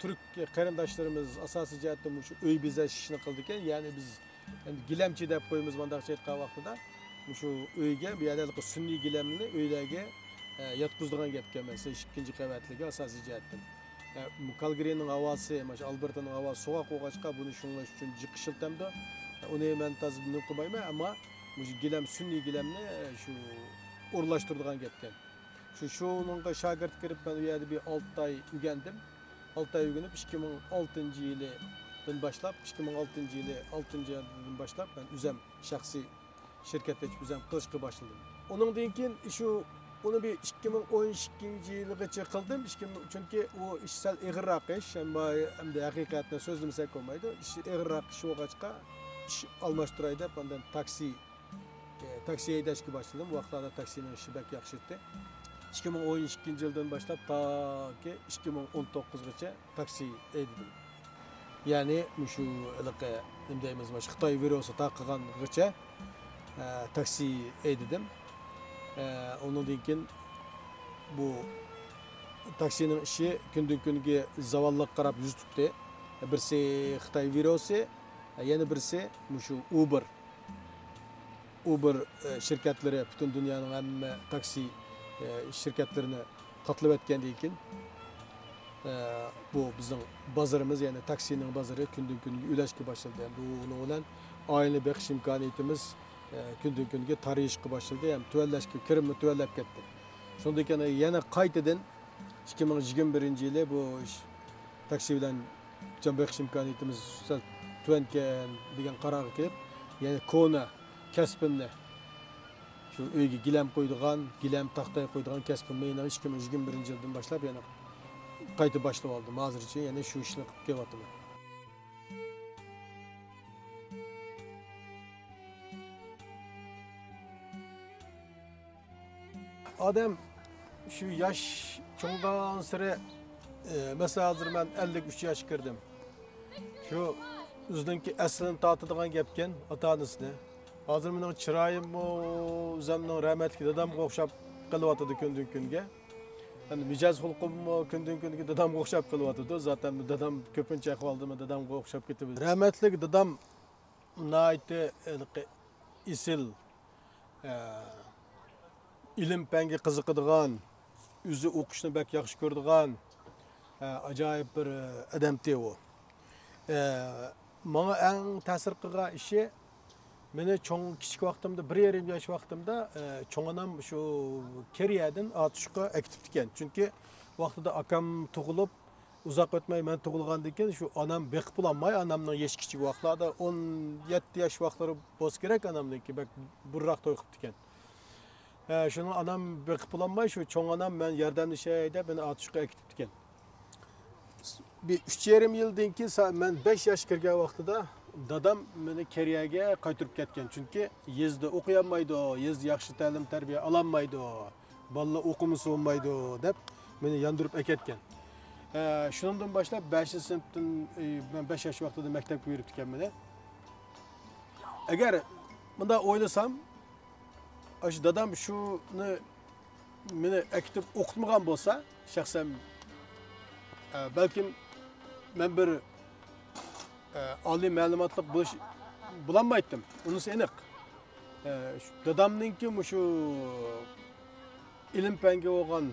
تۈرك قېرىنداشلىرىمىز ئاساسىي جەھەتتە مۇشۇ ئۆي بېزەش ئىشىنى قىلىدىكەن، يەنى بىز ئەمدى گىلەمچى دەپ قويىمىز، مۇنداقچە ئېيتقان ۋاقتىدا، مۇشۇ ئۆيگە، بۇ يەردە ھېلىقى سۈنئىي گىلەمنى ئۆيلەرگە، ئە، ياتقۇزىدىغان گەپكەن، مەسىلەن، ئىككىنچى قەۋەتلىكى ئاساسىي جەھەتتىن. ئە، مۇ-، كالگىرىنىڭ ھاۋاسى، مانا ئالبېرتانىڭ ھاۋاسى سوغۇق بولغاچقا، بۇنى شۇڭلاش ئۈچۈن جىق ئىشلىتەمدۇ. ئە، ئۇنى مەن تازا نېمە قىلمايمەن، ئەمما مۇشۇ گىلەم، سۈنئىي گىلەمنى، ئە، شۇ ئورۇنلاشتۇرىدىغان گەپكەن. شۇ، شۇنىڭغا شاگىرت كىرىپ، مەن ئۇ يەردە بىر ئالتە ئاي ئۆگەندىم. ئالتە ئاي ئۆگىنىپ، ئىككى مىڭ ئالتىنچى يىلىدىن باشلاپ، ئىككى مىڭ ئالتىنچى يىلى، ئالتىنچى يىلدىن باشلاپ مەن ئۆزۈم شەخسىي شىركەت ئېچىپ، ئۆزۈم قىلىشقا باشلىدىم. ئۇنىڭدىن كېيىن شۇ، ئۇنى بىر ئىككى مىڭ ئون ئىككىنچى يىلغىچە قىلدىم. ئىككى مىڭ، چۈنكى ئۇ ئىش سەل ئېغىرراق ئىش، ئەمما ئەمدى ھەقىقەتنى سۆزلىمىسەك بولمايدۇ. ئىش ئېغىرراق ئىش بولغاچقا، ئىش ئالماشتۇراي دەپ، ئاندىن تاكسى ئە، تاكسى ھەيدەشكە باشلىدىم. ئۇ ۋاقىتلاردا تاكسىنىڭ ئىشى بەك ياخشى ئىدى. ئىككى مىڭ ئون ئىككىنچى يىلدىن باشلاپ تاكى ئىككى مىڭ ئون توققۇزغىچە تاكسى ھەيدىدىم. يەنى مۇشۇ ھېلىقى، نېمە دەيمىز، مۇشۇ خىتاي ۋىرۇسى تارقىغانغىچە، ئە، تاكسى ھەيدىدىم. ئە، ئۇنىڭدىن كېيىن بۇ تاكسىنىڭ ئىشى كۈندىن كۈنگە زاۋاللىققا قاراپ يۈز تۇتتى. بىرسى خىتاي ۋىرۇسى، يەنە بىرسى مۇشۇ ئۇبېر. ئۇبېر، ئە، شىركەتلىرى پۈتۈن دۇنيانىڭ ھەممە تاكسى، ئە، شىركەتلىرىنى قاپلىۋەتكەندىن كېيىن، ئە، بۇ بىزنىڭ بازىرىمىز، يەنى تاكسىنىڭ بازىرى كۈندىن كۈنگە ئۆلەشكە باشلىدى. ئەمدى ئۇنىڭ بىلەن ئائىلىنى بېقىش ئىمكانىيىتىمىز، ئە، كۈندىن كۈنگە تارىيىشقا باشلىدى، ھەم تۆۋەنلەشكە، كىرىممۇ تۆۋەنلەپ كەتتى. شۇندىن كېيىن يەنە قايتىدىن ئىككى مىڭ يىگىرمە بىرىنچى يىلى بۇ ئىش، تاكسى بىلەن جان بېقىش ئىمكانىيىتىمىز سەل تۆۋەنكەن دېگەن قارارغا كېلىپ، يەنە كونا كەسپىمنى، شۇ ئۆيگە گىلەم قويىدىغان، گىلەم تاختاي قويىدىغان كەسپىمنى يەنە ئىككى مىڭ يىگىرمە بىرىنچى يىلدىن باشلاپ يەنە قايتا باشلىۋالدىم. ھازىرچە يەنە شۇ ئىشنى قىلىپ كېلىۋاتىمەن. ئادەم شۇ ياش چوڭىغانسېرى، ئى، مەسىلەن، ھازىر مەن ئەللىك ئۈچ ياشقا كىردىم. شۇ ئۆزىنىڭكى ئەسلىنى تارتىدىغان گەپكەن، ئاتا-ئانىسىنى. ھازىر مېنىڭ چىرايىممۇ ئۆزۈمنىڭ رەھمەتلىك دادامغا ئوخشاپ قېلىۋاتىدۇ كۈندىن كۈنگە. يەنى مىجەز خۇلقۇممۇ كۈندىن كۈنگە دادامغا ئوخشاپ قېلىۋاتىدۇ. زاتەن دادام كۆپىنچە ئەھۋالدىمۇ دادامغا ئوخشاپ كېتىۋاتىدۇ. رەھمەتلىك دادام ناھايىتى ھېلىقى ئېسىل، ئە، ئىلىم-پەنگە قىزىقىدىغان، ئۆزى ئوقۇشنى بەك ياخشى كۆرىدىغان، ئە، ئاجايىپ بىر، ئە، ئادەمتى ئۇ. ئە، ماڭا ئەڭ تەسىر قىلغان ئىشى، مېنى چوڭ، كىچىك ۋاقتىمدا، بىر يېرىم ياش ۋاقتىمدا، ئە، چوڭ ئانام شۇ كېرىيەدىن ئاتۇشقا ئەكېتىپتىكەن. چۈنكى ۋاقتىدا ئاكام تۇغۇلۇپ، ئۇزاق ئۆتمەي مەن تۇغۇلغاندىن كېيىن شۇ ئانام بېقىپ بولالماي، ئانامنىڭ يېشى كىچىك ۋاقىتلاردا، ئون يەتتە ياش ۋاقىتلىرى بولسا كېرەك ئانامنىڭكى، بەك بۇرۇنراق توي قىپتىكەن. ھە، شۇنىڭ ئانام بېقىپ بولالماي، شۇ چوڭ ئانام مەن ياردەملىشەي دەپ مېنى ئاتۇشقا ئەكېتىپتىكەن. بىر ئۈچ يېرىم يىلدىن كېيىن، سا-، مەن بەش ياشقا كىرگەن ۋاقتىدا دادام مېنى كېرىيەگە قايتۇرۇپ كەتكەن. چۈنكى يېزىدا ئوقۇيالمايدۇ، يېزىدا ياخشى تەلىم-تەربىيە ئالالمايدۇ، بالىلار ئوقۇمىسا بولمايدۇ دەپ مېنى ياندۇرۇپ ئەكەتكەن. ئە، شۇنىڭدىن باشلاپ بەشىنچى سىنىپتىن، ئى، مەن بەش ياش ۋاقتىدا مەكتەپكە بېرىپتىكەن مېنى. ئەگەر مۇنداق ئويلىسام، ئاشۇ دادام شۇنى مېنى ئەكېتىپ ئوقۇتمىغان بولسا، شەخسەن، ئە، بەلكىم مەن بىر، ئە، ئالىي مەلۇماتلىق بولۇش، بولالمايتتىم. ئۇنىسى ئېنىق. ئە، شۇ دادامنىڭكى مۇشۇ ئىلىم-پەنگە بولغان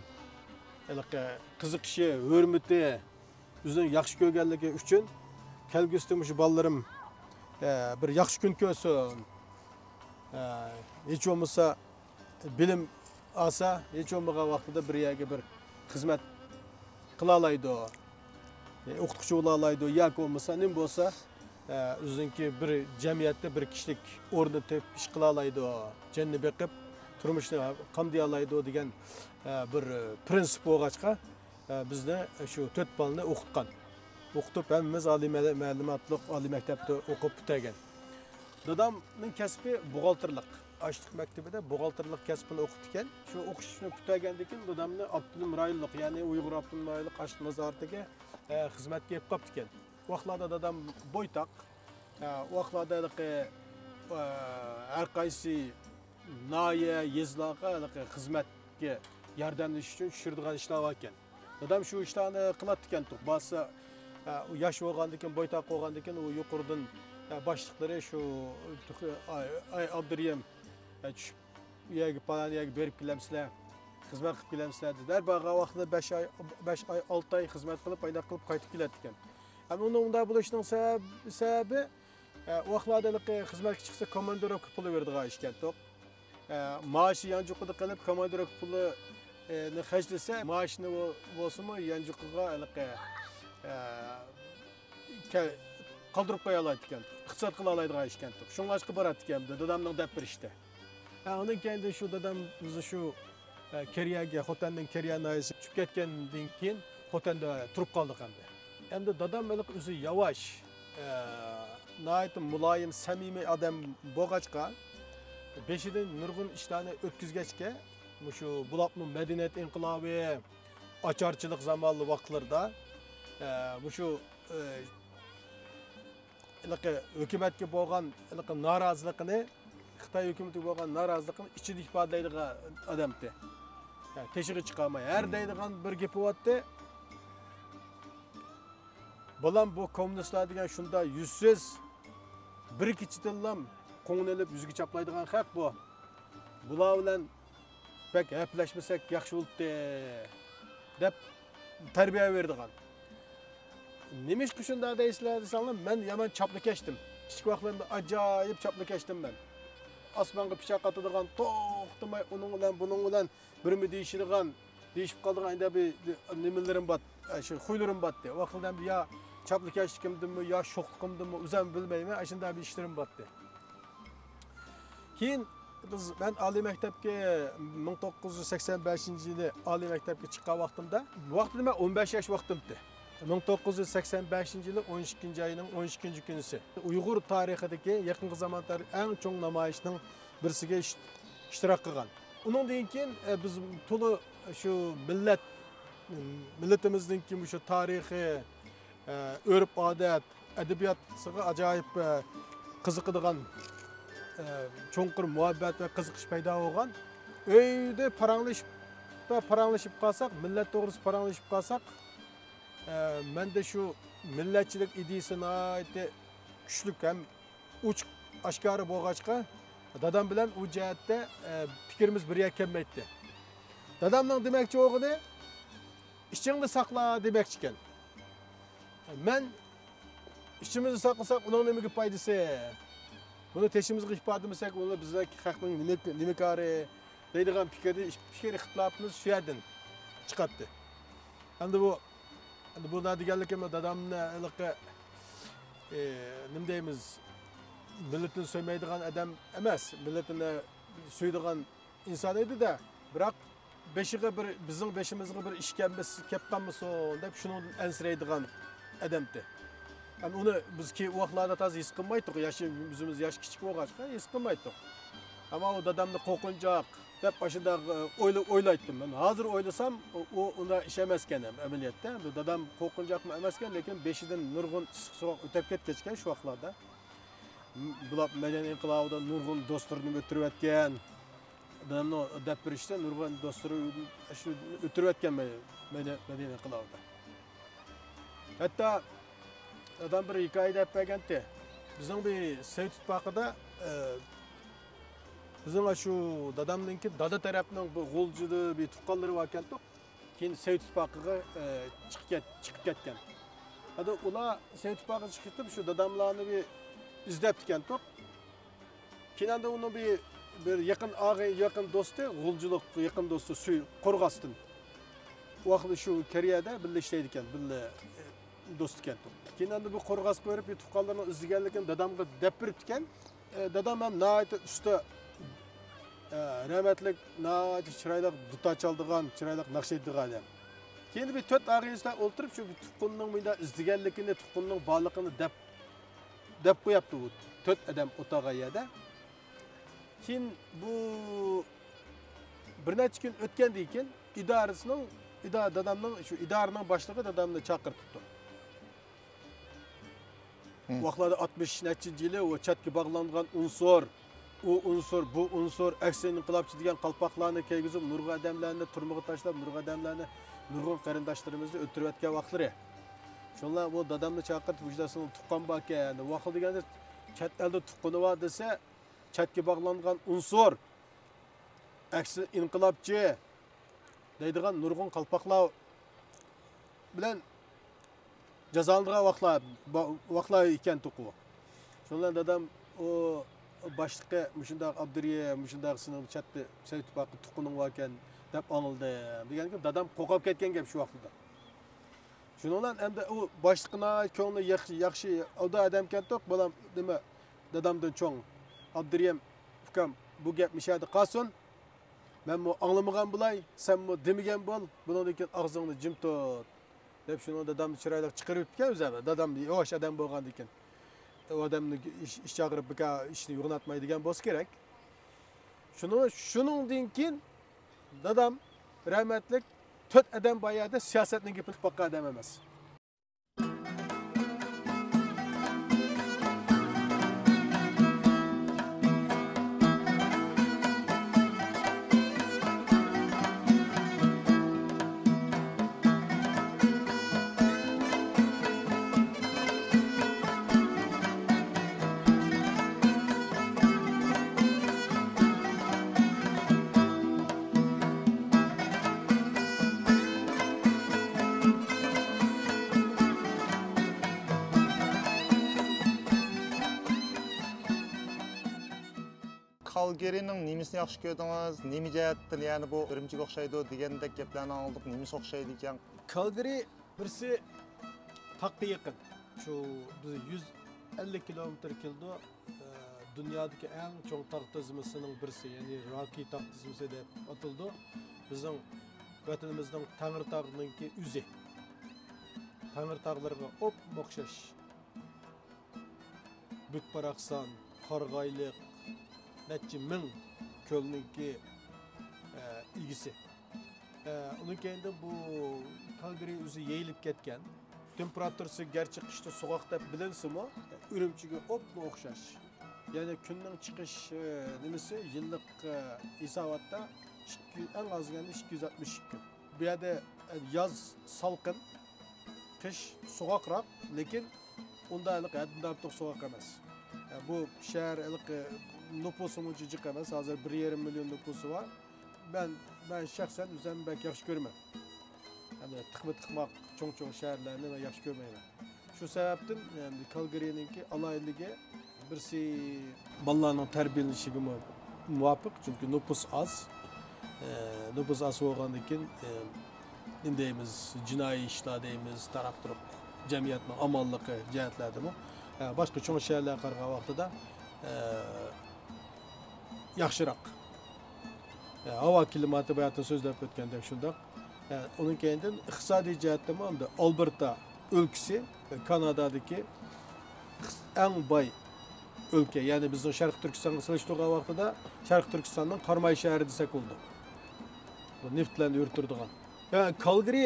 ھېلىقى قىزىقىشى، ھۆرمىتى، ئۆزىنى ياخشى كۆرگەنلىكى ئۈچۈن كەلگۈسىدە مۇشۇ بالىلىرىم، ئە، بىر ياخشى كۈن كۆرسۇن. ئە، ھېچ بولمىسا بىلىم ئالسا، ھېچ بولمىغان ۋاقتىدا بىر يەرگە بىر خىزمەت قىلالايدۇ، ئوقۇتقۇچى بولالايدۇ، ياكى بولمىسا نېمە بولسا، ئە، ئۆزىنىڭكى بىر جەمئىيەتتە بىر كىشىلىك ئورنى تېپىپ ئىش قىلالايدۇ، جېنىنى بېقىپ، تۇرمۇشىنى قامدىيالايدۇ دېگەن، ئە، بىر پرىنسىپ بولغاچقا، ئە، بىزنى شۇ تۆت بالىنى ئوقۇتقان. ئوقۇتۇپ، ھەممىمىز ئالىي مەلۇ-، مەلۇماتلىق ئالىي مەكتەپتە ئوقۇپ پۈتتۈرگەن. دادامنىڭ كەسپى بوغالتىرلىق. ئاشلىق مەكتىپىدە بوغالتىرلىق كەسپىنى ئوقۇپتىكەن. شۇ ئوقۇشنى پۈتتۈرگەندىن كېيىن دادامنى ئاپتونوم رايونلۇق، يەنى ئۇيغۇر ئاپتونوم رايونلۇق ئاشلىق نازارىتىگە، ئە، خىزمەتكە ئېلىپ قاپتىكەن. ئۇ ۋاقىتلاردا دادام بويتاق. ئە، ئۇ ۋاقىتلاردا ھېلىقى، ئە، ھەر قايسى ناھىيە، يېزىلارغا ھېلىقى خىزمەتكە ياردەملىشىش ئۈچۈن چۈشۈرىدىغان ئىشلار باركەن. دادام شۇ ئىشلارنى قىلاتتىكەن. بارسا، ئە، ئۇ ياش بولغاندىكىن، بويتاق بولغاندىكىن، ئۇ يۇقىرىدىن، ئە، باشلىقلىرى شۇ، ئاي، ئاي، ئابدۇرېھىم، ئە، چۈشۈپ، ئۇ يەرگە، پالان يەرگە بېرىپ كېلەمسىلەر، خىزمەت قىلىپ كېلەمسىلەر دېدى. ھەر بارغان ۋاقتىدا بەش ئاي، بەش ئاي، ئالتە ئاي خىزمەت قىلىپ، ئاينداق قىلىپ قايتىپ كېلەتتىكەن. ھەم ئۇنىڭ ئۇنداق بولۇشىنىڭ سەۋەب-، سەۋەبى، ئە، ئۇ ۋاقىتلاردا ھېلىقى خىزمەتكە چىقسا، كوماندىروۋكا پۇلى بېرىدىغان ئىشكەنتۇق. ئە، مائاشى يانچۇقىدا قېلىپ، كوماندىروۋكا پۇلى، ئە، نى خەجلىسە، مائاشىنى بو-، بولسىمۇ يانچۇقىغا ھېلىقى، ئە، كە-، قالدۇرۇپ قويالايدىكەن، ئىقتىساد قىلالايدىغان ئىشكەنتۇق. شۇڭلاشقا باراتتىكەن دادامنىڭ دەپ بېرىشتە. ھە، ئۇنىڭ كەينىدىن شۇ دادام بىز شۇ، ئە، كېرىيەگە، خوتەندىن كېرىيە ناھىيەسىگە چۈشۈپ كەتكەندىن كېيىن خوتەندە تۇرۇپ قالدۇق ئەمدى. ئەمدى دادام ھېلىقى ئۆزى ياۋاش، ئە، ناھايىتى مۇلايىم، سەمىمىي ئادەم بولغاچقا، بېشىدىن نۇرغۇن ئىشلارنى ئۆتكۈزگەچكە، مۇشۇ بولۇپمۇ مەدەنىيەت ئىنقىلابى، ئاچارچىلىق زامانلىق ۋاقىتلىرىدا، ئە، مۇشۇ، ئە، ھېلىقى ھۆكۈمەتكە بولغان ھېلىقى نارازىلىقىنى، خىتاي ھۆكۈمىتىگە بولغان نارازىلىقىنى ئىچىدە ئىپادىلەيدىغان ئادەمتى. ھە، تېشىغا چىقارماي، ھەر دەيدىغان بىر گېپى بارتتى. بالام، بۇ كوممۇنىستلار دېگەن شۇنداق يۈزسىز، بىر كېچىدىنلا قوڭىنى ئېلىپ يۈزگە چاپلايدىغان خەق بۇ. بۇلار بىلەن بەك ھەپىلەشمىسەك ياخشى بولاتتى، دەپ تەربىيە بېرىدىغان. نېمىشقا شۇنداق دەيسىلەر دېسەڭلار، مەن يامان چاپلىكەشتىم. كىچىك ۋاقىتلىرىمدا ئاجايىپ چاپلىكەشتىم مەن. ئاسمانغا پىچاق ئاتىدىغان، توختىماي ئۇنىڭ بىلەن، بۇنىڭ بىلەن بىرمۇ دېيىشىدىغان، دېيىشىپ قالىدىغان ئەندى بىر نېمىلىرىم بار، شۇ خۇيلىرىم بارتتى. ۋاقتىدا يا چاپلىكەشلىكىمدىنمۇ، يا شوخلۇقۇمدىنمۇ، ئۆزۈم بىلمەيمەن، ئاشۇنداق بىر ئىشلىرىم بارتتى. كېيىن بىز، مەن ئالىي مەكتەپكە مىڭ توققۇز يۈز سەكسەن بەشىنچى يىلى ئالىي مەكتەپكە چىققان ۋاقتىمدا، بۇ ۋاقىتتا مەن ئون بەش ياش ۋاقتىمتى. مىڭ توققۇز يۈز سەكسەن بەشىنچى يىلى ئون ئىككىنچى ئاينىڭ ئون ئىككىنچى كۈنىسى. ئۇيغۇر تارىخىدىكى، يېقىنقى زامان تارىخىدىكى ئەڭ چوڭ نامايىشنىڭ بىرسىگە ئىش-، ئىشتىراك قىلغان. ئۇنىڭدىن كېيىن، ئە، بىز تولا شۇ مىللەت، مىللىتىمىزنىڭكى مۇشۇ تارىخى، ئە، ئۆرپ-ئادەت، ئەدەبىياتىغا ئاجايىپ، ئە، قىزىقىدىغان، ئە، چوڭقۇر مۇھەببەت ۋە قىزىقىش پەيدا بولغان. ئۆيدە پاراڭلىشىپ، پاراڭلىشىپ قالساق، مىللەت توغرىسىدا پاراڭلىشىپ قالساق، ئە، مەندە شۇ مىللەتچىلىك ئىدىيىسى ناھايىتى كۈچلۈك ھەم ئوچۇق ئاشكارا بولغاچقا، دادام بىلەن ئۇ جەھەتتە، ئە، پىكرىمىز بىر يەرگە كەلمەيتتى. دادامنىڭ دېمەكچى بولغىنى، ئىچىڭدە ساقلا دېمەكچىكەن. مەن ئىچىمىزدە ساقلىساق، ئۇنىڭ نېمىگە پايدىسى؟ بۇنى تېشىمىزغا ئىپادىلىمىسەك، ئۇنى بىزنىڭ خەقنىڭ نېمە، نېمە كارى؟ دەيدىغان پىكىردە پىكىر ئىختىلاپىمىز شۇ يەردىن چىقاتتى. ئەمدى بۇ، ئەمدى بۇ دېگەنلىكىم دادامنى ھېلىقى، ئى، نېمە دەيمىز، مىللىتىنى سۆيمەيدىغان ئادەم ئەمەس، مىللىتىنى سۆيىدىغان ئىنسان ئىدى-دە، بىراق بېشىغا بىر، بىزنىڭ بېشىمىزغا بىر ئىش كەلمىسە، كەپ قالمىسۇن دەپ شۇنىڭدىن ئەنسىرەيدىغان، ئادەمتى. ئەمما ئۇنى بىز كېيىن ئۇ ۋاقىتلاردا تازا ھېس قىلمايتتۇق. ياش، ئۆزىمىز ياش كىچىك بولغاچقا ھېس قىلمايتتۇق. ئەمما ئۇ دادامنى قورقۇنچاق دەپ ئاشۇنداق، ئە، ئويلا-، ئويلايتتىم. مەن ھازىر ئويلىسام، ئۇ، ئۇ ئۇنداق ئىش ئەمەسكەن ھەم ئەمەلىيەتتە. دادام قورقۇنچاقمۇ ئەمەسكەن، لېكىن بېشىدىن نۇرغۇن ئىسسىق سوغۇق ئۆتۈپ كەتكەچكەن شۇ ۋاقىتلاردا. بۇلار مەدەنىي ئىنقىلابىدا نۇرغۇن دوستلىرىنى ئۆلتۈرۈۋەتكەن. دادامنىڭ دەپ بېرىشىچە، نۇرغۇن دوستلىرى شۇ ئۆلتۈرۈۋەتكەن مەدەنىي، مەدەنىي ئىنقىلابىدا. ھەتتا دادام بىر ھېكايە دەپ بەرگەنتى. بىزنىڭ بىر سوۋېت ئىتتىپاقىدا، ئە، بىزنىڭ شۇ دادامنىڭكى دادا تەرەپنىڭ بىر غۇلجىدا بىر تۇغقانلىرى باركەنتۇق. كېيىن سوۋېت ئىتتىپاقىغا، ئە، چىقىپ كەت-، چىقىپ كەتكەن. ھەدە ئۇلار سوۋېت ئىتتىپاقىغا چىقىپ كېتىپ، شۇ داداملارنى بىر ئىزدەپتىكەنتۇق. كېيىن ئاندىن ئۇنىڭ بىر، بىر يېقىن ئاغىنە، يېقىن دوستى، غۇلجىلىق يېقىن دوستى سۈي قورغاستىن. ئۇ ۋاقىتتا شۇ كېرىيەدە بىللە ئىشلەيدىكەن، بىللە، ئە، دوستىكەنتۇق. كېيىن ئاندىن بۇ قورغاسقا بېرىپ، بىر تۇغقانلىرىنىڭ ئىزدىگەنلىكىنى دادامغا دەپ بېرىپتىكەن. ئە، دادام ھەم ناھايىتى ئۇستا، ئە، رەھمەتلىك، ناھايىتى چىرايلىق دۇتار چالىدىغان، چىرايلىق ناخشا ئېيتىدىغان ئادەم. كېيىن بىر تۆت ئاغىنىسى ئولتۇرۇپ، شۇ تۇغقىنىنىڭ مۇنداق ئىزدىگەنلىكىنى، تۇغقىنىنىڭ بارلىقىنى دەپ، دەپ قوياپتۇ بۇ تۆت ئادەم ئولتۇرغان يەردە. كېيىن بۇ بىر نەچچە كۈن ئۆتكەندىن كېيىن ئىدارىسىنىڭ، ئىدا-، دادامنىڭ، شۇ ئىدارىنىڭ باشلىقى دادامنى چاقىرتىپتۇ. ھە. ۋاقىتلاردا ئاتمىش نەچچىنچى يىلى ئۇ چەتكە باغلانغان ئۇنسۇر، ئۇ ئۇنسۇر، بۇ ئۇنسۇر، ئەكسىل ئىنقىلابچى دېگەن قالپاقلارنى كىيگۈزۈپ، نۇرغۇن ئادەملەرنى تۈرمىگە تاشلاپ، نۇرغۇن ئادەملەرنى، نۇرغۇن قېرىنداشلىرىمىزنى ئۆلتۈرۈۋەتكەن ۋاقىتلىرى. شۇنىڭ بىلەن بۇ دادامنى چاقىرتىپ، مۇشۇنداق سېنىڭ تۇغقان باركەن، ۋاقىت دېگەندە چەت ئەلدە تۇغقىنى بار دېسە، چەتكە باغلانغان ئۇنسۇر، ئەكسىل ئىنقىلابچى دەيدىغان نۇرغۇن قالپاقلار بىلەن جازالىنىدىغان ۋاقىتلار، ۋاقىتلار ئىكەنتۇقۇ. شۇنىڭ بىلەن دادام ئۇ باشلىقى مۇشۇنداق ئابدۇرېھىم، مۇشۇنداق سېنىڭ چەتتە سوۋېت ئىتتىپاقى تۇغقىنىڭ باركەن دەپ ئاڭلىدىم دېگەندىكىن دادام قورقۇپ كەتكەن گەپ شۇ ۋاقتىدا. شۇنىڭ بىلەن ئەمدى ئۇ باشلىقى ناھايىتى كۆڭلى ياخشى، ياخشى ئالدى ئادەمكەنتۇق، بالام، نېمە، دادامدىن چوڭ ئابدۇرېھىم ئۇكام، بۇ گەپ مىشەدە قالسۇن. مەنمۇ ئاڭلىمىغان بولاي، سەنمۇ دېمىگەن بول، بۇنىڭدىن كېيىن ئاغزىڭنى جىم تۇت، دەپ شۇنىڭ دادامنى چىرايلىق چىقىرىۋېتىپتىكەن ئۆزى. دادام ياۋاش ئادەم بولغاندىكىن، ئۇ ئادەمنى ئىش، ئىش چاقىرىپ بىكار ئىشنى يوغىناتماي دېگەن بولسا كېرەك. شۇنىڭ، شۇنىڭدىن كېيىن دادام رەھمەتلىك تۆت ئادەم بار يەردە سىياسەتنىڭ گېپىنى قىلىپ باققان ئادەم ئەمەس. كالگىرىنىڭ نېمىسىنى ياخشى كۆردىڭىز؟ نېمە جەھەتتىن، يەنى بۇ ئۈرۈمچىگە ئوخشايدۇ دېگەندەك گەپلەرنى ئاڭلىدۇق، نېمىسى ئوخشايدىكەن؟ كالگىرى بىرسى تاغقا يېقىن. شۇ بىز يۈز ئەللىك كىلومېتىر كېلىدۇ. ئە، دۇنيادىكى ئەڭ چوڭ تاغ تىزمىسىنىڭ بىرسى، يەنى راكى تاغ تىزمىسى دەپ ئاتىلىدۇ. بىزنىڭ ۋەتىنىمىزنىڭ تەڭرىتاغنىڭكى ئۆزى. تەڭرىتاغلىرىغا ئوپمۇ ئوخشاش. بۈك-باراقسان، قارىغايلىق، نەچچە مىڭ كۆلنىڭكى، ئە، ئىگىسى. ئە، ئۇنىڭ كەينىدىن بۇ كالگىرى ئۆزى يېيىلىپ كەتكەن. تېمپېراتۇرىسى گەرچە قىشتا سوغۇق دەپ بىلىنسىمۇ، ئۈرۈمچىگە ئوپمۇ ئوخشاش. يەنى كۈننىڭ چىقىش، ئە، نېمىسى يىللىق، ئە، ھېساباتتا ئىككى، ئەڭ ئاز دېگەندە ئىككى يۈز ئاتمىش ئىككى كۈن. بۇ يەردە، ئە، ياز سالقىن، قىش سوغۇقراق، لېكىن ئۇنداق ھېلىقى ھەددىدىن ئارتۇق سوغۇق ئەمەس. ئە، بۇ شەھەر ھېلىقى نوپۇسىمۇ ئۇنچە جىق ئەمەس، ھازىر بىر يېرىم مىليون نوپۇسى بار. مەن، مەن شەخسەن ئۆزۈمنى بەك ياخشى كۆرىمەن. يەنى تىقما تىقماق چوڭ چوڭ شەھەرلەرنى مەن ياخشى كۆرمەيمەن. شۇ سەۋەبتىن، يەنى كالگىرىنىڭكى ئالاھىدىلىكى بىرسى بالىلارنىڭ تەربىيەلىنىشىگىمۇ مۇۋاپىق، چۈنكى نوپۇس ئاز. ئە، نوپۇس ئاز بولغاندىن كېيىن، ئە، نېمە دەيمىز، جىنايى ئىشلار دەيمىز، تاراق-تۇرۇق، جەمئىيەتنىڭ ئامانلىقى جەھەتلەردىمۇ، ئە، باشقا چوڭ شەھەرلەرگە قارىغان ۋاقتىدا، ئە، ياخشىراق. ئە، ھاۋا كىلىماتى باياتىن سۆزلەپ ئۆتكەندەك شۇنداق. ئە، ئۇنىڭ كەينىدىن ئىقتىسادىي جەھەتتىمۇ ئەمدى ئالبېرتا ئۆلكىسى، كانادادىكى ئەڭ باي ئۆلكە. يەنى بىزنىڭ شەرقىي تۈركىستانغا سېلىشتۇرغان ۋاقتىدا شەرقىي تۈركىستاننىڭ قاراماي شەھىرى دېسەك بولىدۇ. بۇ نېفىت بىلەن يۈرۈتۈلىدىغان. يا، كالگىرى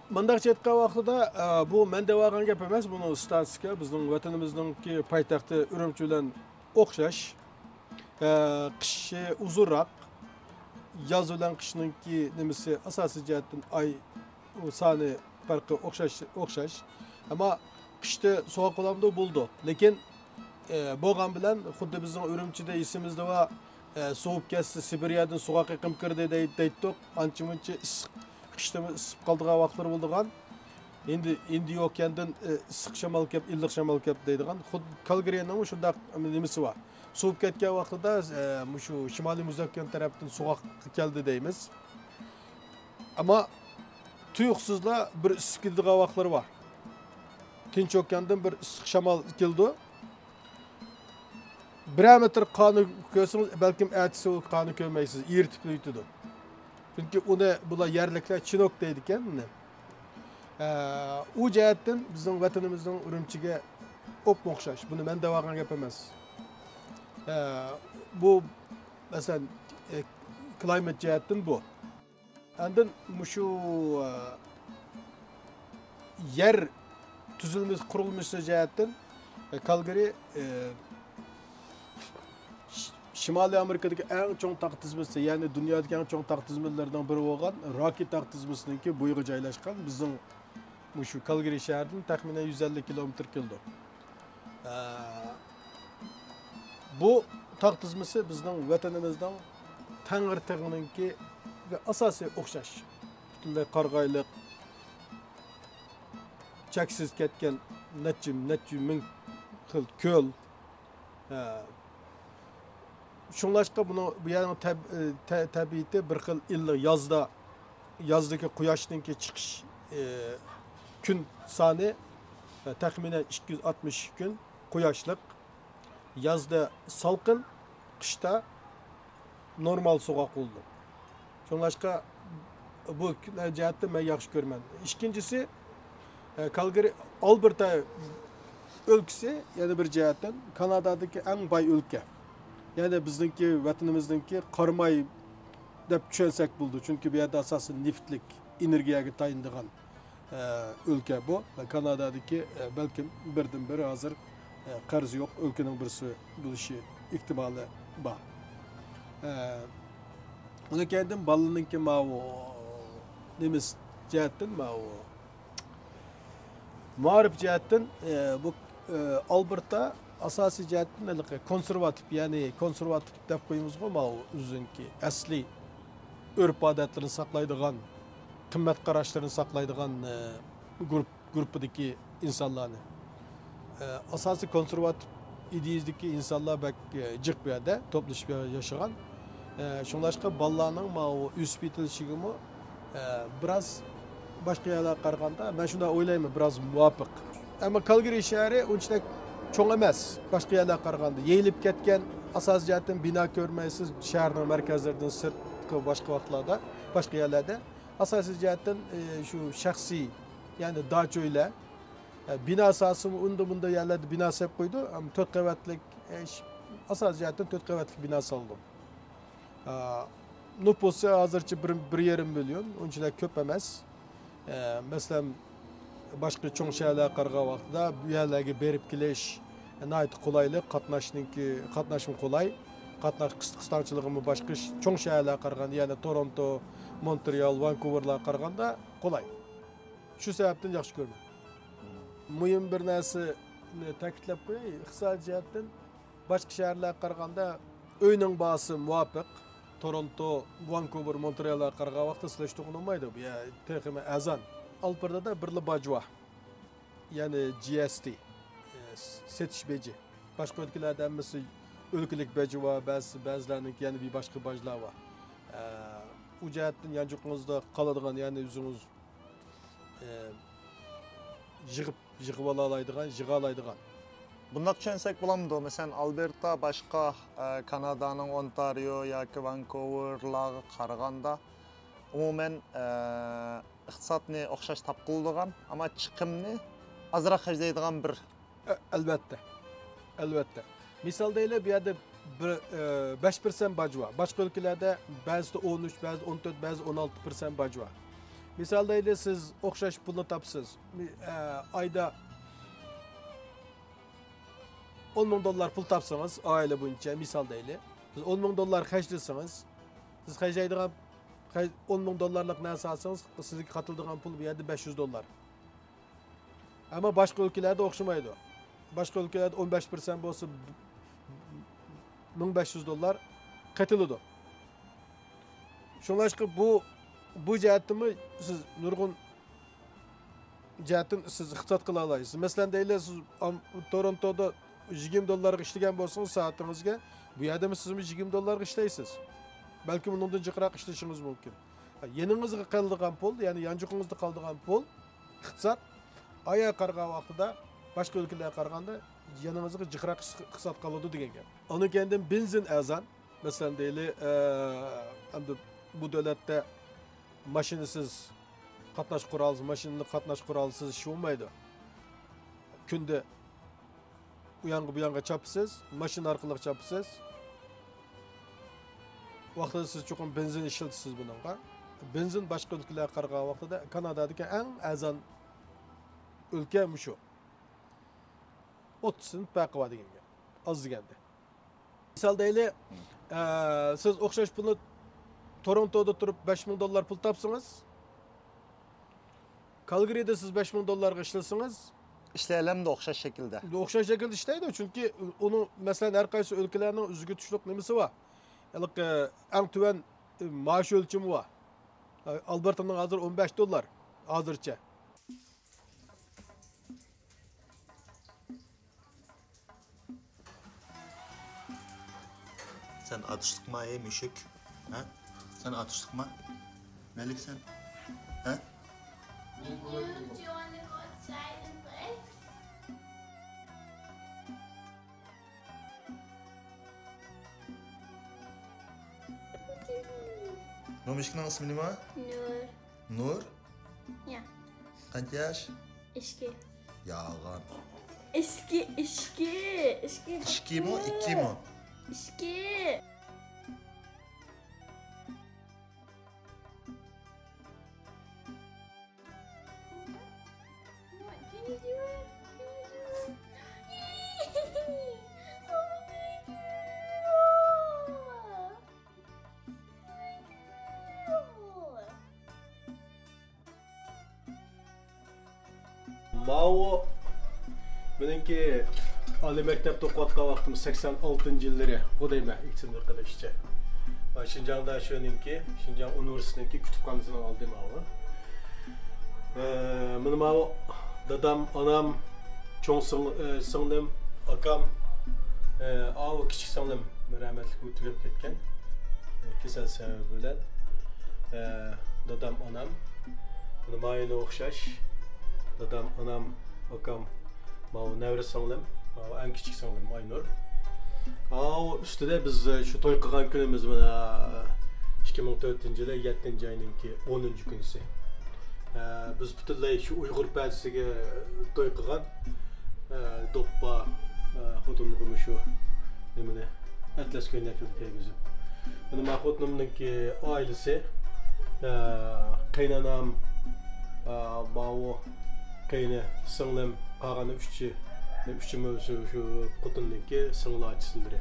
مۇنداقچە ئېيتقان ۋاقتىدا، ئە، بۇ مەن دەۋالغان گەپ ئەمەس، بۇنىڭ ستاتىستىكا، بىزنىڭ ۋەتىنىمىزنىڭكى پايتەختى ئۈرۈمچى بىلەن ئوخشاش. ئە، قىشى ئۇزۇنراق، ياز بىلەن قىشنىڭكى نېمىسى ئاساسىي جەھەتتىن ئاي سانى پەرقى ئوخشاش، ئوخشاش. ئەمما قىشتا سوغۇق بولامدۇ؟ بولىدۇ. لېكىن، ئە، بولغان بىلەن خۇددى بىزنىڭ ئۈرۈمچىدە ئېسىمىزدە بار، ئە، سوۋۇپ كەتسە، سىبىرىيەدىن سوغۇق ئېقىم كىردى دەي-، دەيتتۇق. ئانچە-مۇنچە ئىسسىق، قىشتا ئىسسىپ قالىدىغان ۋاقىتلار بولىدىغان. ئىندى-، ئىندىئوكياندىن، ئە، ئىسسىق شامال كەپ، ئىللىق شامال كەپ دەيدىغان. خۇد كالگىرىنىڭمۇ شۇنداق نېمىسى بار. سوۋۇپ كەتكەن ۋاقتىدا، ئە، مۇشۇ شىمالىي مۇز ئوكيان تەرەپتىن سوغۇق كەلدى دەيمىز. ئەمما تۇيۇقسىزلا بىر ئىسسىپ كېتىدىغان ۋاقىتلىرى بار. تىنچ ئوكياندىن بىر ئىسسىق شامال كېلىدۇ. بىرەر مېتىر قارنى كۆرسىڭىز، بەلكىم ئەتىسى ئۇ قارنى كۆرمەيسىز، ئېرىتىپ يېتىدۇ. چۈنكى ئۇنى بۇلار يەرلىكلەر چىنوك دەيدىكەن ئۇنى. ئە، ئۇ جەھەتتىن بىزنىڭ ۋەتىنىمىزنىڭ ئۈرۈمچىگە ئوپمۇ ئوخشاش. بۇنى مەن دەۋالغان گەپ ئەمەس. ئە، بۇ، مەسىلەن، ئە، كلايمېت جەھەتتىن بۇ. ئاندىن مۇشۇ، ئە، يەر تۈزۈلمىسى، قۇرۇلمىسى جەھەتتىن، ئە، كالگىرى، ئە، ش-، شىمالىي ئامېرىكىدىكى ئەڭ چوڭ تاغ تىزمىسى، يەنى دۇنيادىكى ئەڭ چوڭ تاغ تىزمىلىرىنىڭ بىرى بولغان راكى تاغ تىزمىسىنىڭكى بويىغا جايلاشقان، بىزنىڭ مۇشۇ كالگىرى شەھىرىدىن تەخمىنەن يۈز ئەللىك كىلومېتىر كېلىدۇ. ئە، بۇ تاغ تىزمىسى بىزنىڭ ۋەتىنىمىزنىڭ تەڭرىتېغىنىڭكىگە ئاساسىي ئوخشاش. پۈتۈنلەي قارىغايلىق، چەكسىز كەتكەن نەچچە، نەچچە مىڭ خىل كۆل. ھە. شۇڭلاشقا بۇنىڭ، بۇ يەرنىڭ تەب-، تە-، تەبىئىتى بىر خىل ئىللىق، يازدا، يازدىكى قۇياشنىڭكى چىقىش، ئى، كۈن سانى، ئە، تەخمىنەن ئىككى يۈز ئاتمىش كۈن قۇياشلىق. يازدا سالقىن، قىشتا نورمال سوغۇق بولىدۇ. شۇڭلاشقا بۇ جەھەتتىن مەن ياخشى كۆرىمەن. ئىككىنچىسى، ئە، كالگىرى، ئالبېرتا ئۆلكىسى يەنە بىر جەھەتتىن كانادادىكى ئەڭ باي ئۆلكە. يەنى بىزنىڭكى، ۋەتىنىمىزنىڭكى قاراماي دەپ چۈشەنسەك بولىدۇ. چۈنكى بۇ يەردە ئاساسەن نېفىتلىك ئېنېرگىيەگە تايىنىدىغان ئە، ئۆلكە بۇ. كانادادىكى، ئە، بەلكىم بىردىنبىر ھازىر، ئە، قەرزى يوق ئۆلكىنىڭ بىرسى بولۇشى ئېھتىمالى بار. ئە، ئۇنىڭ كەينىدىن بالىنىڭكى ماۋۇ نېمىس جەھەتتىن، ماۋۇ مائارىپ جەھەتتىن، ئە، بۇ، ئە، ئالبېرتا ئاساسىي جەھەتتىن ھېلىقى كونسېرۋاتىپ، يەنى كونسېرۋاتىپ دەپ قويىمىزغۇ، ماۋۇ ئۆزىنىڭكى ئەسلىي ئۆرپ-ئادەتلىرىنى ساقلايدىغان، قىممەت قاراشلىرىنى ساقلايدىغان، ئە، گۇرۇپ-، گۇرۇپپىدىكى ئىنسانلارنى. ئە، ئاساسىي كونسېرۋاتىپ ئىدىيىسىدىكى ئىنسانلار بەك، ئە، جىق بۇ يەردە توپلىشىپ يا-، ياشىغان. ئە، شۇڭلاشقا بالىلارنىڭ ماۋۇ ئۆسۈپ يېتىلىشىگىمۇ، ئە، بىراز باشقا يەرلەرگە قارىغاندا، مەن شۇنداق ئويلايمەن، بىراز مۇۋاپىق. ئەمما كالگىرى شەھىرى ئۇنچىلىك چوڭ ئەمەس، باشقا يەرلەرگە قارىغاندا. يېيىلىپ كەتكەن، ئاساسىي جەھەتتىن بىنا كۆرمەيسىز، شەھەرنىڭ مەركەزلىرىدىن سىرتقى باشقا ۋاقىتلاردا، باشقا يەرلەردە. ئاساسىي جەھەتتىن، ئى، شۇ شەخسىي، يەنى داچا ئۆيلەر، ئە، بىنا سالسىمۇ ئۇندا مۇندا يەرلەردە بىنا سېلىپ قويىدۇ. ئەمما تۆت قەۋەتلىك، ئە، ش-، ئاساسىي جەھەتتىن تۆت قەۋەتلىك بىنا سالىدۇ. ئە، نوپۇسى ھازىرچە بىر، بىر يېرىم مىليون، ئۇنچىلىك كۆپ ئەمەس. ئە، مەسىلەن، باشقا چوڭ شەھەرلەرگە قارىغان ۋاقتىدا بۇ يەرلەرگە بېرىپ كېلىش ناھايىتى قولايلىق، قاتناشنىڭكى، قاتناشمۇ قولاي، قاتناش قىس-، قىستاڭچىلىقىمۇ باشقا ش-، چوڭ شەھەرلەرگە قارىغاندا، يەنى تورونتو، مونترېئال، ۋانكۇۋېرلارغا قارىغاندا قولاي. شۇ سەۋەبتىن ياخشى كۆرىمەن. مۇھىم بىر نەرسىنى تەكىتلەپ قوياي، ئىقتىسادىي جەھەتتىن باشقا شەھەرلەرگە قارىغاندا ئۆينىڭ باھاسى مۇۋاپىق. تورونتو، ۋانكۇۋېر، مونترېئالغا قارىغان ۋاقىتتا سېلىشتۇرغىلى بولمايدۇ. بۇ يەر تېخىمۇ ئەرزان. ئالبېرتادا بىرلا باج بار. يەنى جى ئەس تى، ئە، سېتىش بېجى. باشقا ئۆلكىلەردە ھەممىسى ئۆلكىلىك بېجى بار، بەزى، بەزىلەرنىڭكى يەنە بىر باشقا باجلار بار. ئە، ئۇ جەھەتتىن يانچۇقىڭىزدا قالىدىغان، يەنى ئۆزىڭىز، ئە، يىغىپ، يىغىۋالالايدىغان، يىغالايدىغان. بۇنداق چۈشەنسەك بولامدۇ؟ مەسىلەن، ئالبېرتا باشقا، ئە، كانادانىڭ ئونتارىيو ياكى ۋانكوۋېرلارغا قارىغاندا، ئومۇمەن، ئە، ئىقتىسادنى ئوخشاش تاپقىلى بولىدىغان، ئەمما چىقىمنى ئازراق خەجلەيدىغان بىر ئە-، ئەلۋەتتە. ئەلۋەتتە. مىسال دەيلى، بۇ يەردە بىر، ئە، بەش پىرسەنت باج بار. باشقا ئۆلكىلەردە بەزىدە ئون ئۈچ، بەزىدە ئون تۆت، بەزىدە ئون ئالتە پىرسەنت باج بار. مىسال دەيلى، سىز ئوخشاش پۇلنى تاپىسىز. مى-، ئە، ئايدا ئون مىڭ دوللار پۇل تاپسىڭىز، ئائىلە بويىچە مىسال دەيلى، سىز ئون مىڭ دوللار خەجلىسىڭىز، سىز خەجلەيدىغان خەج-، ئون مىڭ دوللارلىق نەرسە ئالسىڭىز، سىزگە قاتىدىغان پۇل بۇ يەردە بەش يۈز دوللار. ئەمما باشقا ئۆلكىلەردە ئوخشىمايدۇ. باشقا ئۆلكىلەردە ئون بەش پىرسەنت بولسا، مىڭ بەش يۈز دوللار قېتىلىدۇ. شۇڭلاشقا بۇ، بۇ جەھەتتىنمۇ سىز نۇرغۇن جەھەتتىن سىز ئىقتىساد قىلالايسىز. مەسىلەن، دەيلى، سىز ئام-، تورونتودا يىگىرمە دوللارغا ئىشلىگەن بولسىڭىز سائىتىڭىزگە، بۇ يەردىمۇ سىزمۇ يىگىرمە دوللارغا ئىشلەيسىز. بەلكىم ئۇنىڭدىن جىقراق ئىشلىشىڭىز مۇمكىن. يېنىڭىزغا قالىدىغان پۇل، يەنى يانچۇقىڭىزدا قالىدىغان پۇل، ئىقتىساد ئايەگە قارىغان ۋاقتىدا باشقا ئۆلكىلەرگە قارىغاندا يېنىڭىزغا جىقراق ئىقتىساد قالىدۇ دېگەن گەپ. ئاندىن كېيىن بېنزىن ئەرزان. مەسىلەن، دەيلى، ئە، ئەمدى بۇ دۆلەتتە ماشىنىسىز قاتناش قورالسىز، ماشىنىلىق قاتناش قورالسىز ئىش بولمايدۇ. كۈندە ئۇ يانغا بۇ يانغا چاپىسىز، ماشىنا ئارقىلىق چاپىسىز. ۋاقتىدا سىز چوقۇم بېنزىن ئىشلىتىسىز بۇنىڭغا. بېنزىن باشقا ئۆلكىلەرگە قارىغان ۋاقتىدا كانادادىكى ئەڭ ئەرزان ئۆلكە مۇشۇ. ئوتتۇز سېنت پەرقى بار دېگەن گەپ. ئاز دېگەندە. مىسال دەيلى، ئە، سىز ئوخشاش پۇلنى تورونتودا تۇرۇپ بەش مىڭ دوللار پۇل تاپسىڭىز، كالگىرىدا سىز بەش مىڭ دوللارغا ئىشلىسىڭىز، ئىشلىيەلەمدۇ ئوخشاش شەكىلدە؟ ئوخشاش شەكىلدە ئىشلەيدۇ، چۈنكى ئۇنىڭ، مەسىلەن، ھەر قايسى ئۆلكىلەرنىڭ ئۆزىگە تۇشلۇق نېمىسى بار. ھېلىقى ئەڭ تۆۋەن، ئە، مائاش ئۆلچىمى بار. ئالبېرتانىڭ ھازىر ئون بەش دوللار، ھازىرچە. سەن ئاتۇشلۇقما، ئەي مۈشۈك؟ ھە؟ سەن ئاتۇشلۇقما؟ نەلىك سەن؟ ھە؟ Do you want to go outside and play? نومۇشكىنىڭ ئىسمى نېمە؟ نۇر. نۇر؟ يا. قانچە ياش؟ ئىككى. يالغان. ئىككى، ئىككى، ئىككى. ئىككىمۇ، ئىككىمۇ؟ ئىككى. What can you do? Can you do? Oh my God. ماۋۇ مېنىڭكى ئالىي مەكتەپتە ئوقۇۋاتقان ۋاقتىم سەكسەن ئالتىنچى يىللىرى، بۇ دەيمەن، ئېسىمدە قېلىشىچە. شىنجاڭدا شۇنىڭكى، شىنجاڭ ئۇنىۋېرسىتېتىنىڭكى كۇتۇپخانىسىنىڭ ئالدى ماۋۇ. ئە، مانا ماۋۇ دادام، ئانام، چوڭ سىڭ-، ئە، سىڭلىم، ئاكام، ئە، ئاۋۇ كىچىك سىڭلىم رەھمەتلىك ئۇ تۈگەپ كەتكەن. ئە، كېسەل سەۋەبى بىلەن. ئە، دادام، ئانام، مانا مايىنى ئوخشاش. دادام، ئانام، ئاكام، ماۋۇ نەۋرە سىڭلىم، ماۋۇ ئەڭ كىچىك سىڭلىم ئاينۇر. ئاۋۇ ئۈستىدە بىز شۇ توي قىلغان كۈنىمىز مانا ئىككى مىڭ تۆتىنچى يىلى يەتتىنچى ئاينىڭكى ئونىنچى كۈنىسى. ئە، بىز پۈتۈنلەي شۇ ئۇيغۇر پەدىسىگە توي قىلغان. ئە، دوپپا، ئە، خوتۇنلىرىمۇ شۇ نېمىنى، ئەتلەس كۆينەكنى كىيگۈزۈپ. مانا ما خوتۇنۇمنىڭكى ئائىلىسى، ئە، قېينانام، ئە، ماۋۇ قېيىنى سىڭلىم، قالغان ئۈچى، ئۈچىمىز شۇ، شۇ خوتۇننىڭكى سىڭىل ئاچىسىلىرى.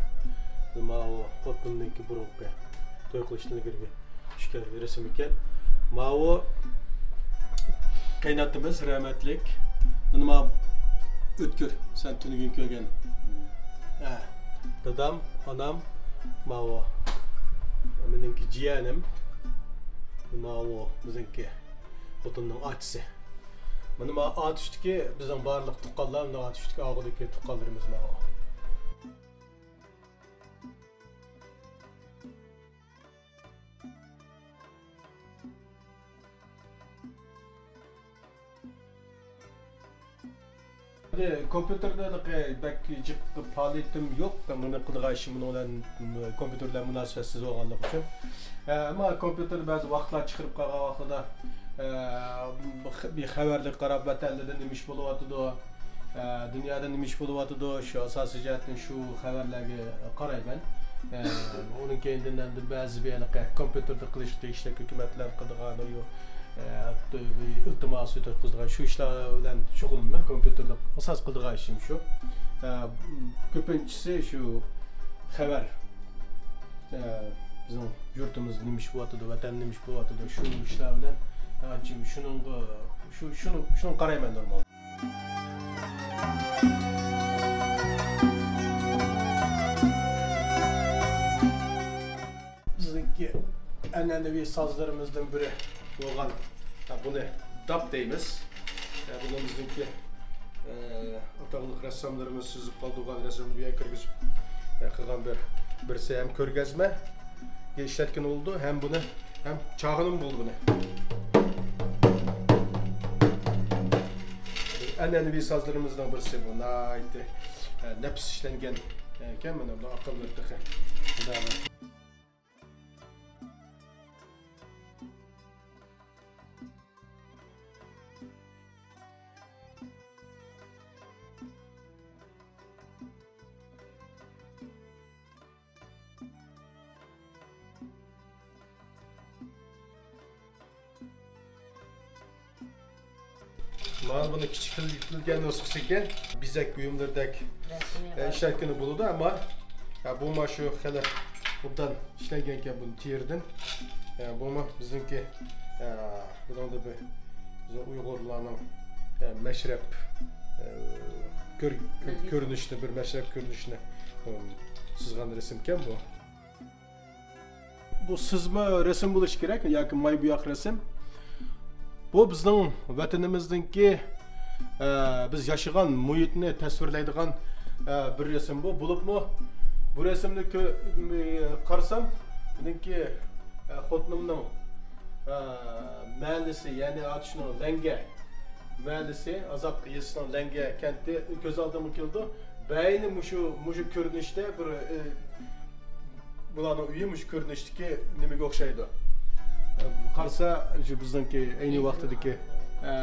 ماۋۇ خوتۇننىڭكى بۇرۇنقى توي قىلىشتىن ئىلگىرىكى چۈشكەن رەسىم ئىكەن. ماۋۇ قېيىنئاتىمىز رەھمەتلىك. مانا ما ئۆتكۈر، سەن تۈنۈگۈن كۆرگەن. ھە، دادام، ئانام، ماۋۇ مېنىڭكى جىيەنىم، ماۋۇ بىزنىڭكى خوتۇننىڭ ئاچىسى. مانا ما ئاتۇشتىكى بىزنىڭ بارلىق تۇغقانلار، مانا ئاتۇشتىكى ئاغۇدىكى تۇغقانلىرىمىز ماۋۇ. كومپيۇتېردا ھېلىقى بەك جىق پائالىيىتىم يوق، مېنىڭ قىلىدىغان ئىشىم بۇنىڭ بىلەن، كومپيۇتېر بىلەن مۇناسىۋەتسىز بولغانلىقى ئۈچۈن. ئە، ئەمما كومپيۇتېردا بەزى ۋاقىتلار چىقىرىپ قالغان ۋاقتىدا، ئە، بىر خەۋەرلەرگە قاراپ، ۋەتەنلەردە نېمە ئىش بولۇۋاتىدۇ، ئە، دۇنيادا نېمە ئىش بولۇۋاتىدۇ، شۇ ئاساسىي جەھەتتىن شۇ خەۋەرلەرگە قارايمەن. ئە، ئۇنىڭ كەينىدىن ئەمدى بەزى بىر ھېلىقى كومپيۇتېردا قىلىشقا تېگىشلىك ھۆكۈمەتلەر قىلىدىغان ئىلتىماس ئۆتكۈزىدىغان شۇ ئىشلار بىلەن شۇغۇللىنىمەن. كومپيۇتېردا ئاساس قىلىدىغان ئىشىم شۇ. ئە، كۆپىنچىسى شۇ خەۋەر. ئە، بىزنىڭ يۇرتىمىزدا نېمە ئىش بولۇۋاتىدۇ، ۋەتەندە نېمە ئىش بولۇۋاتىدۇ، شۇ ئىشلار بىلەن، ئە، شۇنىڭغا، شۇ، شۇنى، شۇنى قارايمەن نورمال. بىزنىڭكى ئەنئەنىۋى سازلىرىمىزدىن بىرى بولغان، ھە، بۇنى داپ دەيمىز. ھە، بۇنى بىزنىڭكى، ئە، ئاتاقلىق رەسساملىرىمىز سىزىپ قالدۇرغان رەسىمنى بۇ يەرگە كىرگۈزۈپ، ئە، قىلغان بىر، بىرسى ھەم كۆرگەزمە ئىشلەتكىلى بولىدۇ، ھەم بۇنى، ھەم چاغىنىمۇ بولىدۇ بۇنى. ئەنئەنىۋى سازلىرىمىزنىڭ بىرسى بۇ. ناھايىتى، ئە، نەپىس ئىشلەنگەن، ئە، ئىكەن. مانا بۇ ئاقىللىق تېخى. مانا بۇنى كىچىكلىتىلگەن نۇسخىسى ئىكەن. بېزەك بۇيۇملىرىدەك، ئە، ئىشلەتكىلى بولىدۇ، ئەمما، ئە، بۇ ما شۇ خېلى ئوبدان ئىشلەنگەنكەن بۇنى تېرىدىن. ئە، بۇمۇ بىزنىڭكى، ئە، بۇنىڭدا بىر بىزنىڭ ئۇيغۇرلارنىڭ، ئە، مەشرەپ، ئە، كۆر-، كۆر-، كۆرۈنۈشىنى، بىر مەشرەپ كۆرۈنۈشىنى، ئە، سىزغان رەسىمكەن بۇ. بۇ سىزما رەسىم بولۇشى كېرەك ياكى ماي بوياق رەسىم. بۇ بىزنىڭ ۋەتىنىمىزنىڭكى، ئە، بىز ياشىغان مۇھىتنى تەسۋىرلەيدىغان، ئە، بىر رەسىم بۇ. بولۇپمۇ بۇ رەسىمنى كۆ-، قارىسام، مېنىڭكى، ئە، خوتۇنۇمنىڭ، ئە، مەھەللىسى، يەنى ئاتۇشنىڭ لەڭگە مەھەللىسى، ئازاق يېزىسىنىڭ لەڭگە كەنتى كۆز ئالدىمغا كېلىدۇ. بەينى مۇشۇ، مۇشۇ كۆرۈنۈشتە بىر، ئى، بۇلارنىڭ ئۆيى مۇشۇ كۆرۈنۈشتىكى نېمىگە ئوخشايدۇ. قارىسا، شۇ بىزنىڭكى ئەينى ۋاقتىدىكى، ئە،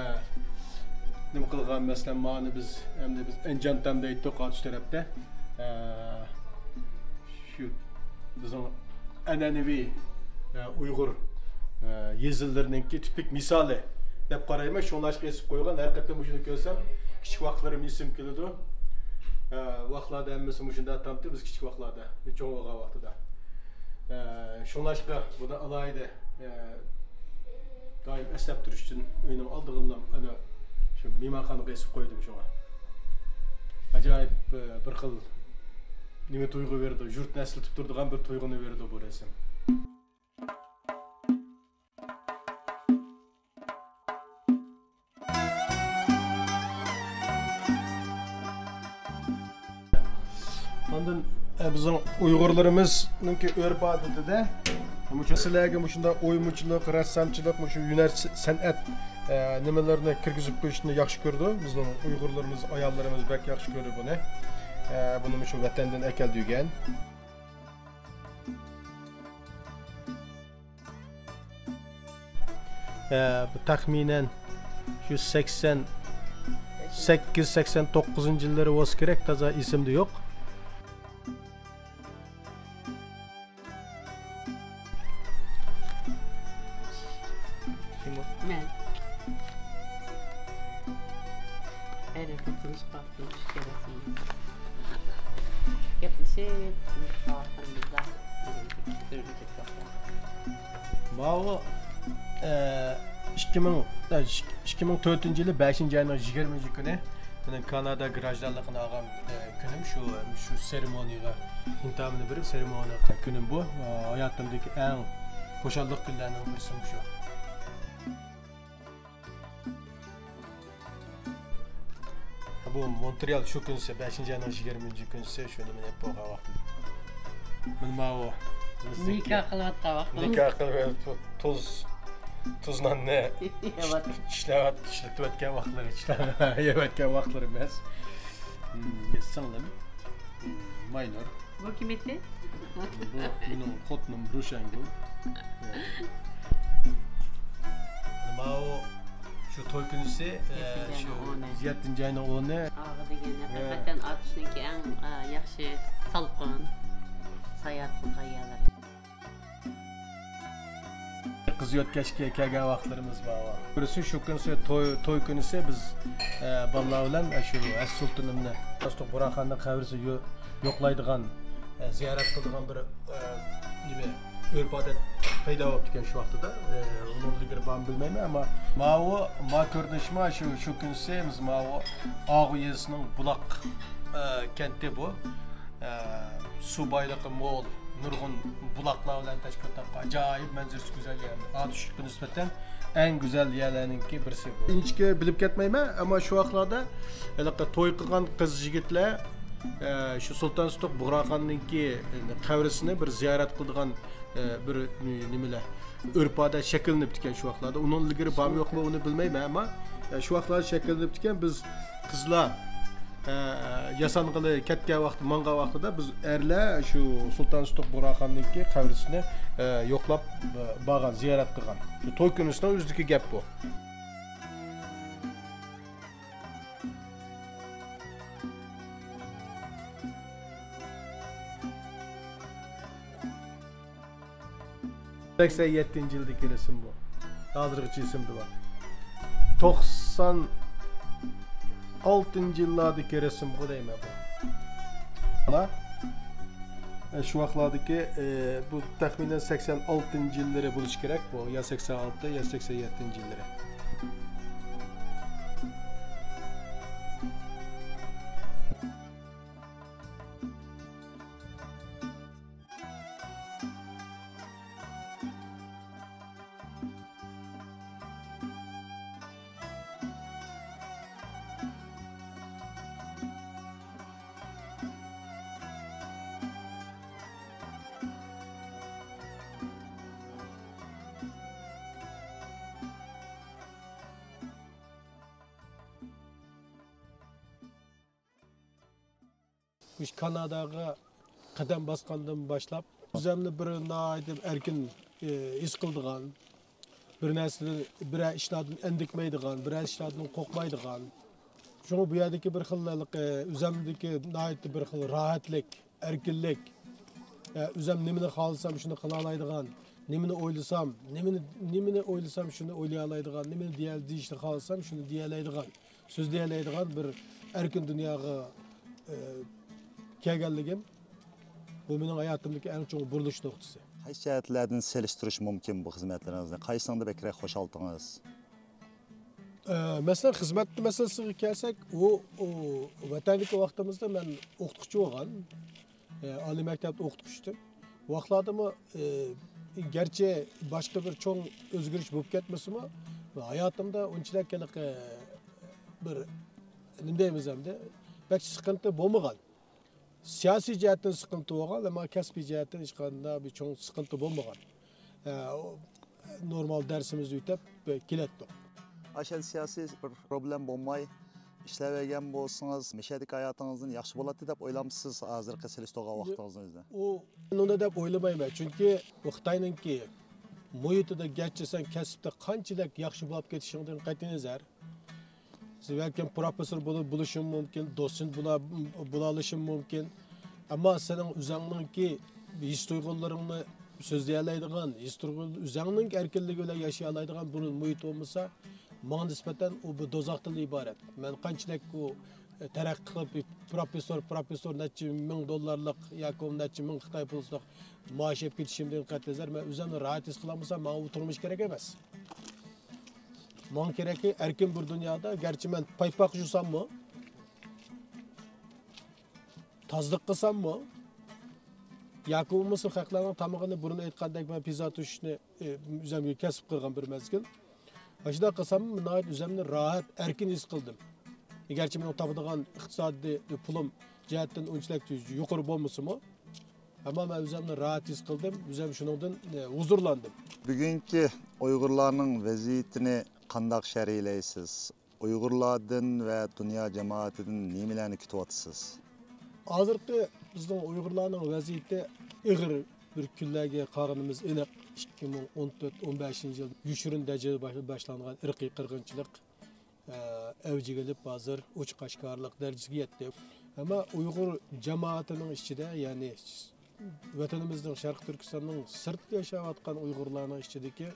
نېمە قىلغان، مەسىلەن، مانى بىز، ئەمدى بىز ئەنجانتام دەيتتۇق، ئاتۇش تەرەپتە. ئە، شۇ بىزنىڭ ئەنئەنىۋى، ئە، ئۇيغۇر، ئە، يېزىلىرىنىڭكى تىپىك مىسالى دەپ قارايمەن. شۇڭلاشقا ئېسىپ قويغان، ھەر قېتىم مۇشۇنى كۆرسەم، كىچىك ۋاقىتلىرىم ئېسىمگە كېلىدۇ. ئە، ۋاقىتلاردا ھەممىسى مۇشۇنداق تامتى، بىز كىچىك ۋاقىتلاردا، چوڭ بولغان ۋاقتىدا. ئە، شۇڭلاشقا بۇنى ئالاھىدە، ئە، دائىم ئەسلەپ تۇرۇش ئۈچۈن ئۆينىڭ ئالدىغىلا، ئەنە، شۇ مېھمانخانىغا ئېسىپ قويدۇم شۇڭا. ئاجايىپ، ئە، بىر خىل نېمە تۇيغۇ بېرىدۇ، يۇرتنى ئەسلىتىپ تۇرىدىغان بىر تۇيغۇنى بېرىدۇ بۇ رەسىم. ئاندىن، ئە، بىزنىڭ ئۇيغۇرلىرىمىزنىڭكى ئۆرپ-ئادىتىدە مۇشۇ سىلەرگە مۇشۇنداق ئويمىچىلىق، رەسسامچىلىق، مۇشۇ ھۈنەر، سەنئەت، ئە، نېمىلىرىنى كىرگۈزۈپ قويۇشنى ياخشى كۆرىدۇ. بىزنىڭ ئۇيغۇرلىرىمىز، ئاياللىرىمىز بەك ياخشى كۆرىدۇ بۇنى. ئە، بۇنى مۇشۇ ۋەتەندىن ئەكەلدۈرگەن. ئە، بۇ تەخمىنەن شۇ سەكسەن سەككىز، سەكسەن توققۇزىنچى يىللىرى بولسا كېرەك، تازا ئېسىمدە يوق. كىم ئۇ؟ مەن. ھەرىكىتىمىز قالدى. گەپلىشىپ، ماۋۇ، ئە، ئىككى مىڭ، ئىككى مىڭ تۆتىنچى يىلى بەشىنچى ئاينىڭ يىگىرمىنچى كۈنى مېنىڭ كانادا گراژدانلىقىنى ئالغان، ئە، كۈنۈم شۇ، شۇ سېرېمونىيەگە ئىنتىھامىنى بېرىپ، سېرېمونىيە كۈنۈم بۇ. ئە، ھاياتىمدىكى ئەڭ خۇشاللىق كۈنلەرنىڭ بىرسى شۇ. بۇ مونترېئال شۇ كۈنسى، بەشىنچى ئاينىڭ يىگىرمىنچى كۈنسى شۇ نېمىنى بولغان ۋاقتىم. مانا ماۋۇ نىكاھ قىلىۋاتقان ۋاقتىمىز. نىكاھ قىلىپ توز، تۇز ناننى يەۋات- ئىشلەۋەت-، ئىشلىتىۋەتكەن ۋاقىتلىرى، ئىشلەۋەتكەن ۋاقىتلىرى ئەمەس. مم، سىڭلىم. مم، ماينۇر. بۇ كىم ئىدى؟ بۇ مېنىڭ خوتۇنۇم روشەنگۈل. ماۋۇ شۇ توي كۈنىسى، ئە، يەتتىنچى شۇ ئاينىڭ ئونى. يەتتىنچى ئاينىڭ ئونى. ئاغا دېگەن ھە. ھەقىقەتەن ئاتۇشنىڭكى ئەڭ، ئە، ياخشى سالقىن ساياھەت قىلغان يەرلىرى. قىز يۆتكەشكە كەلگەن ۋاقىتلىرىمىز بار. بىرسى شۇ كۈنسى توي، توي كۈنىسى بىز، ئە، بالىلار بىلەن، ئە، شۇ ھەسسى سۇلتىنىمنى، ئاستۇق بۇرھان خاننىڭ قەبرىسى يو-، يوقلايدىغان، ئە، زىيارەت قىلىدىغان بىر، ئە، نېمە، ئۆرپ-ئادەت پەيدا بوپتىكەن شۇ ۋاقتىدا. ئە، ئۇنىڭدىن ئىلگىرى بارمۇ بىلمەيمەن، ئەمما ماۋۇ، ما كۆرۈنۈشمۇ شۇ، شۇ كۈنسى بىز ماۋۇ ئاغۇ يېزىسىنىڭ بۇلاق، ئە، كەنتى بۇ. ئە، سۇ بايلىقى مول، نۇرغۇن بۇلاقلار بىلەن تەشكىل تاپقان ئاجايىپ مەنزىرىسى گۈزەل يەر. ئاتۇش يۇرتقا نىسبەتەن ئەڭ گۈزەل يەرلەرنىڭكى بىرسى بۇ. ئىنچىكە بىلىپ كەتمەيمەن، ئەمما شۇ ۋاقىتلاردا ھېلىقى توي قىلغان قىز يىگىتلەر، ئە، شۇ سۇلتان سۇتۇق بۇغراخاننىڭكى قەبرىسىنى بىر زىيارەت قىلىدىغان، ئە، بىر نېمىلەر، ئۆرپ-ئادەت شەكىللىنىپتىكەن شۇ ۋاقىتلاردا. ئۇنىڭ ئىلگىرى بارمۇ يوقمۇ ئۇنى بىلمەيمەن، ئەمما، ئە، شۇ ۋاقىتلاردا شەكىللىنىپتىكەن. بىز قىزلار، ئە، ياسانغىلى كەتكەن ۋاقتى، ماڭغان ۋاقتىدا بىز ئەرلەر شۇ سۇلتان سۇتۇق بۇغراخاننىڭكى قەبرىسىنى، ئە، يوقلاپ، ئە، بارغان، زىيارەت قىلغان. شۇ توي كۈنىسىنىڭ ئۆزىدىكى گەپ بۇ. سەكسەن يەتتىنچى يىلدىكى رەسىم بۇ. ھازىرغىچە ئېسىمدە بار. توقسان ئالتىنچى يىللاردىكى رەسىمغۇ دەيمەن بۇ. مانا، ئە، شۇ ۋاقىتلاردىكى، ئە، بۇ تەخمىنەن سەكسەن ئالتىنچى يىللىرى بولۇشى كېرەك بۇ. يا سەكسەن ئالتە، يا سەكسەن يەتتىنچى يىللىرى. مۇشۇ كاناداغا قەدەم باسقاندىن باشلاپ، ئۆزۈمنى بىر ناھايىتى ئەركىن، ئى، ھېس قىلىدىغان، بىر نەرسىدىن، بىرەر ئىشلاردىن ئەندىكمەيدىغان، بىرەر ئىشلاردىن قورقمايدىغان. شۇڭا بۇ يەردىكى بىر خىل، ئى، ئۆزۈمدىكى ناھايىتى بىر خىل راھەتلىك، ئەركىنلىك، ئى، ئۆزۈم نېمىنى خالىسام، شۇنى قىلالايدىغان، نېمىنى ئويلىسام، نېمىنى، نېمىنى ئويلىسام، شۇنى ئويلىيالايدىغان، نېمىنى دېيە-، دېيىشنى خالىسام، شۇنى دېيەلەيدىغان. سۆزلىيەلەيدىغان بىر ئەركىن دۇنياغا، ئە، كەلگەنلىكىم، بۇ مېنىڭ ھاياتىمدىكى ئەڭ چوڭ بۇرۇلۇش نۇقتىسى. قايسى جەھەتلەردىن سېلىشتۇرۇش مۇمكىن بۇ خىزمەتلىرىڭىزنى؟ قايسىڭدا بەكرەك خۇش ھالىتىڭىز؟ ئە، مەسىلەن، خىزمەت مەسىلىسىگە كەلسەك، ئۇ، ئۇ ۋەتەندىكى ۋاقتىمىزدا مەن ئوقۇتقۇچى بولغان. ئالىي مەكتەپتە ئوقۇتقۇچىدىم. ۋاقىتلاردىمۇ، ئى، گەرچە باشقا بىر چوڭ ئۆزگىرىش بولۇپ كەتمىسىمۇ، ھاياتىمدا ئۇنچىلىك ھېلىقى بىر، نېمە دەيمىز ئەمدى، بەك سىقىنتى بولمىغان. سىياسىي جەھەتتىن سىقىنتى بولغان، ئەمما كەسپىي جەھەتتىن ھېچقانداق بىر چوڭ سىقىنتى بولمىغان. ئە، نورمال دەرسىمىزنى ئۆتەپ، ئە، كېلەتتۇق. ئاشۇ سىياسىي بىر پروبلېم بولماي، ئىشلەۋەرگەن بولسىڭىز، مۇشۇ يەردىكى ھاياتىڭىزدىن ياخشى بولاتتى دەپ ئويلامسىز، ھازىرقى سېلىشتۇرغان ۋاقتىڭىزنى ئۆزىدە؟ ئۇ، ئۇنداق دەپ ئويلىمايمەن، چۈنكى بۇ خىتاينىڭكى مۇھىتىدا گەرچە سەن كەسىپتە قانچىلىك ياخشى بولۇپ كېتىشىڭدىن قەتئىينەزەر، سىز بەلكىم پروفېسسور بولۇپ بولۇشۇڭ مۇمكىن، دوتسېنت بولا-، بولالىشىڭ مۇمكىن. ئەمما سېنىڭ ئۆزۈڭنىڭكى ھېس تۇيغۇلىرىڭنى سۆزلىيەلەيدىغان، ھېس تۇيغۇ-، ئۆزۈڭنىڭ ئەركىنلىكى بىلەن ياشىيالايدىغان بىر مۇھىت بولمىسا، ماڭا نىسبەتەن ئۇ بىر دوزاختىن ئىبارەت. مەن قانچىلىك ئۇ، ئە، تەرەققىي قىلىپ، پروفېسسور، پروفېسسور نەچچە مىڭ دوللارلىق ياكى نەچچە مىڭ خىتاي پۇلسىلىق مائاش ئېلىپ كېتىشىمدىن قەتئىينەزەر، مەن ئۆزۈمنى راھەت ھېس قىلالمىسام، ماڭا ئۇ تۇرمۇش كېرەك ئەمەس. ماڭا كېرەكى ئەركىن بىر دۇنيادا، گەرچە مەن پايپاق يۇساممۇ، تازىلىق قىلساممۇ، ياكى بولمىسا خەقلەرنىڭ تامىقىنى، بۇرۇن ئېيتقاندەك، مەن پىززا توشۇشنى، ئى، ئۆزۈمگە كەسىپ قىلغان بىر مەزگىل. ئاشۇنداق قىلسام، ناھايىتى ئۆزۈمنى راھەت، ئەركىن ھېس قىلدىم. گەرچە مېنىڭ تاپىدىغان ئىقتىسادىي پۇلۇم جەھەتتىن ئۇنچىلىك يۇقىرى بولمىسىمۇ، ئەمما مەن ئۆزۈمنى راھەت ھېس قىلدىم، ئۆزۈم شۇنىڭدىن، ئە، ھۇزۇرلاندىم. بۈگۈنكى ئۇيغۇرلارنىڭ ۋەزىيىتىنى قانداق شەرھلەيسىز؟ ئۇيغۇرلاردىن ۋە دۇنيا جامائىتىدىن نېمىلەرنى كۈتۈۋاتىسىز؟ ھازىرقى بىزنىڭ ئۇيغۇرلارنىڭ ۋەزىيىتى ئېغىر بىر كۈنلەرگە قالغىنىمىز ئېنىق. ئىككى مىڭ ئون تۆت، ئون بەشىنچى يىل يوشۇرۇن دەرىجىدە باش-، باشلانغان ئىرقىي قىرغىنچىلىق، ئە، ئەۋجىگە ئېلىپ، ھازىر ئوچۇق ئاشكارىلىق دەرىجىسىگە يەتتى. ئەمما ئۇيغۇر جامائىتىنىڭ ئىچىدە، يەنى ۋەتىنىمىزنىڭ، شەرقىي تۈركىستاننىڭ سىرتىدا ياشاۋاتقان ئۇيغۇرلارنىڭ ئىچىدىكى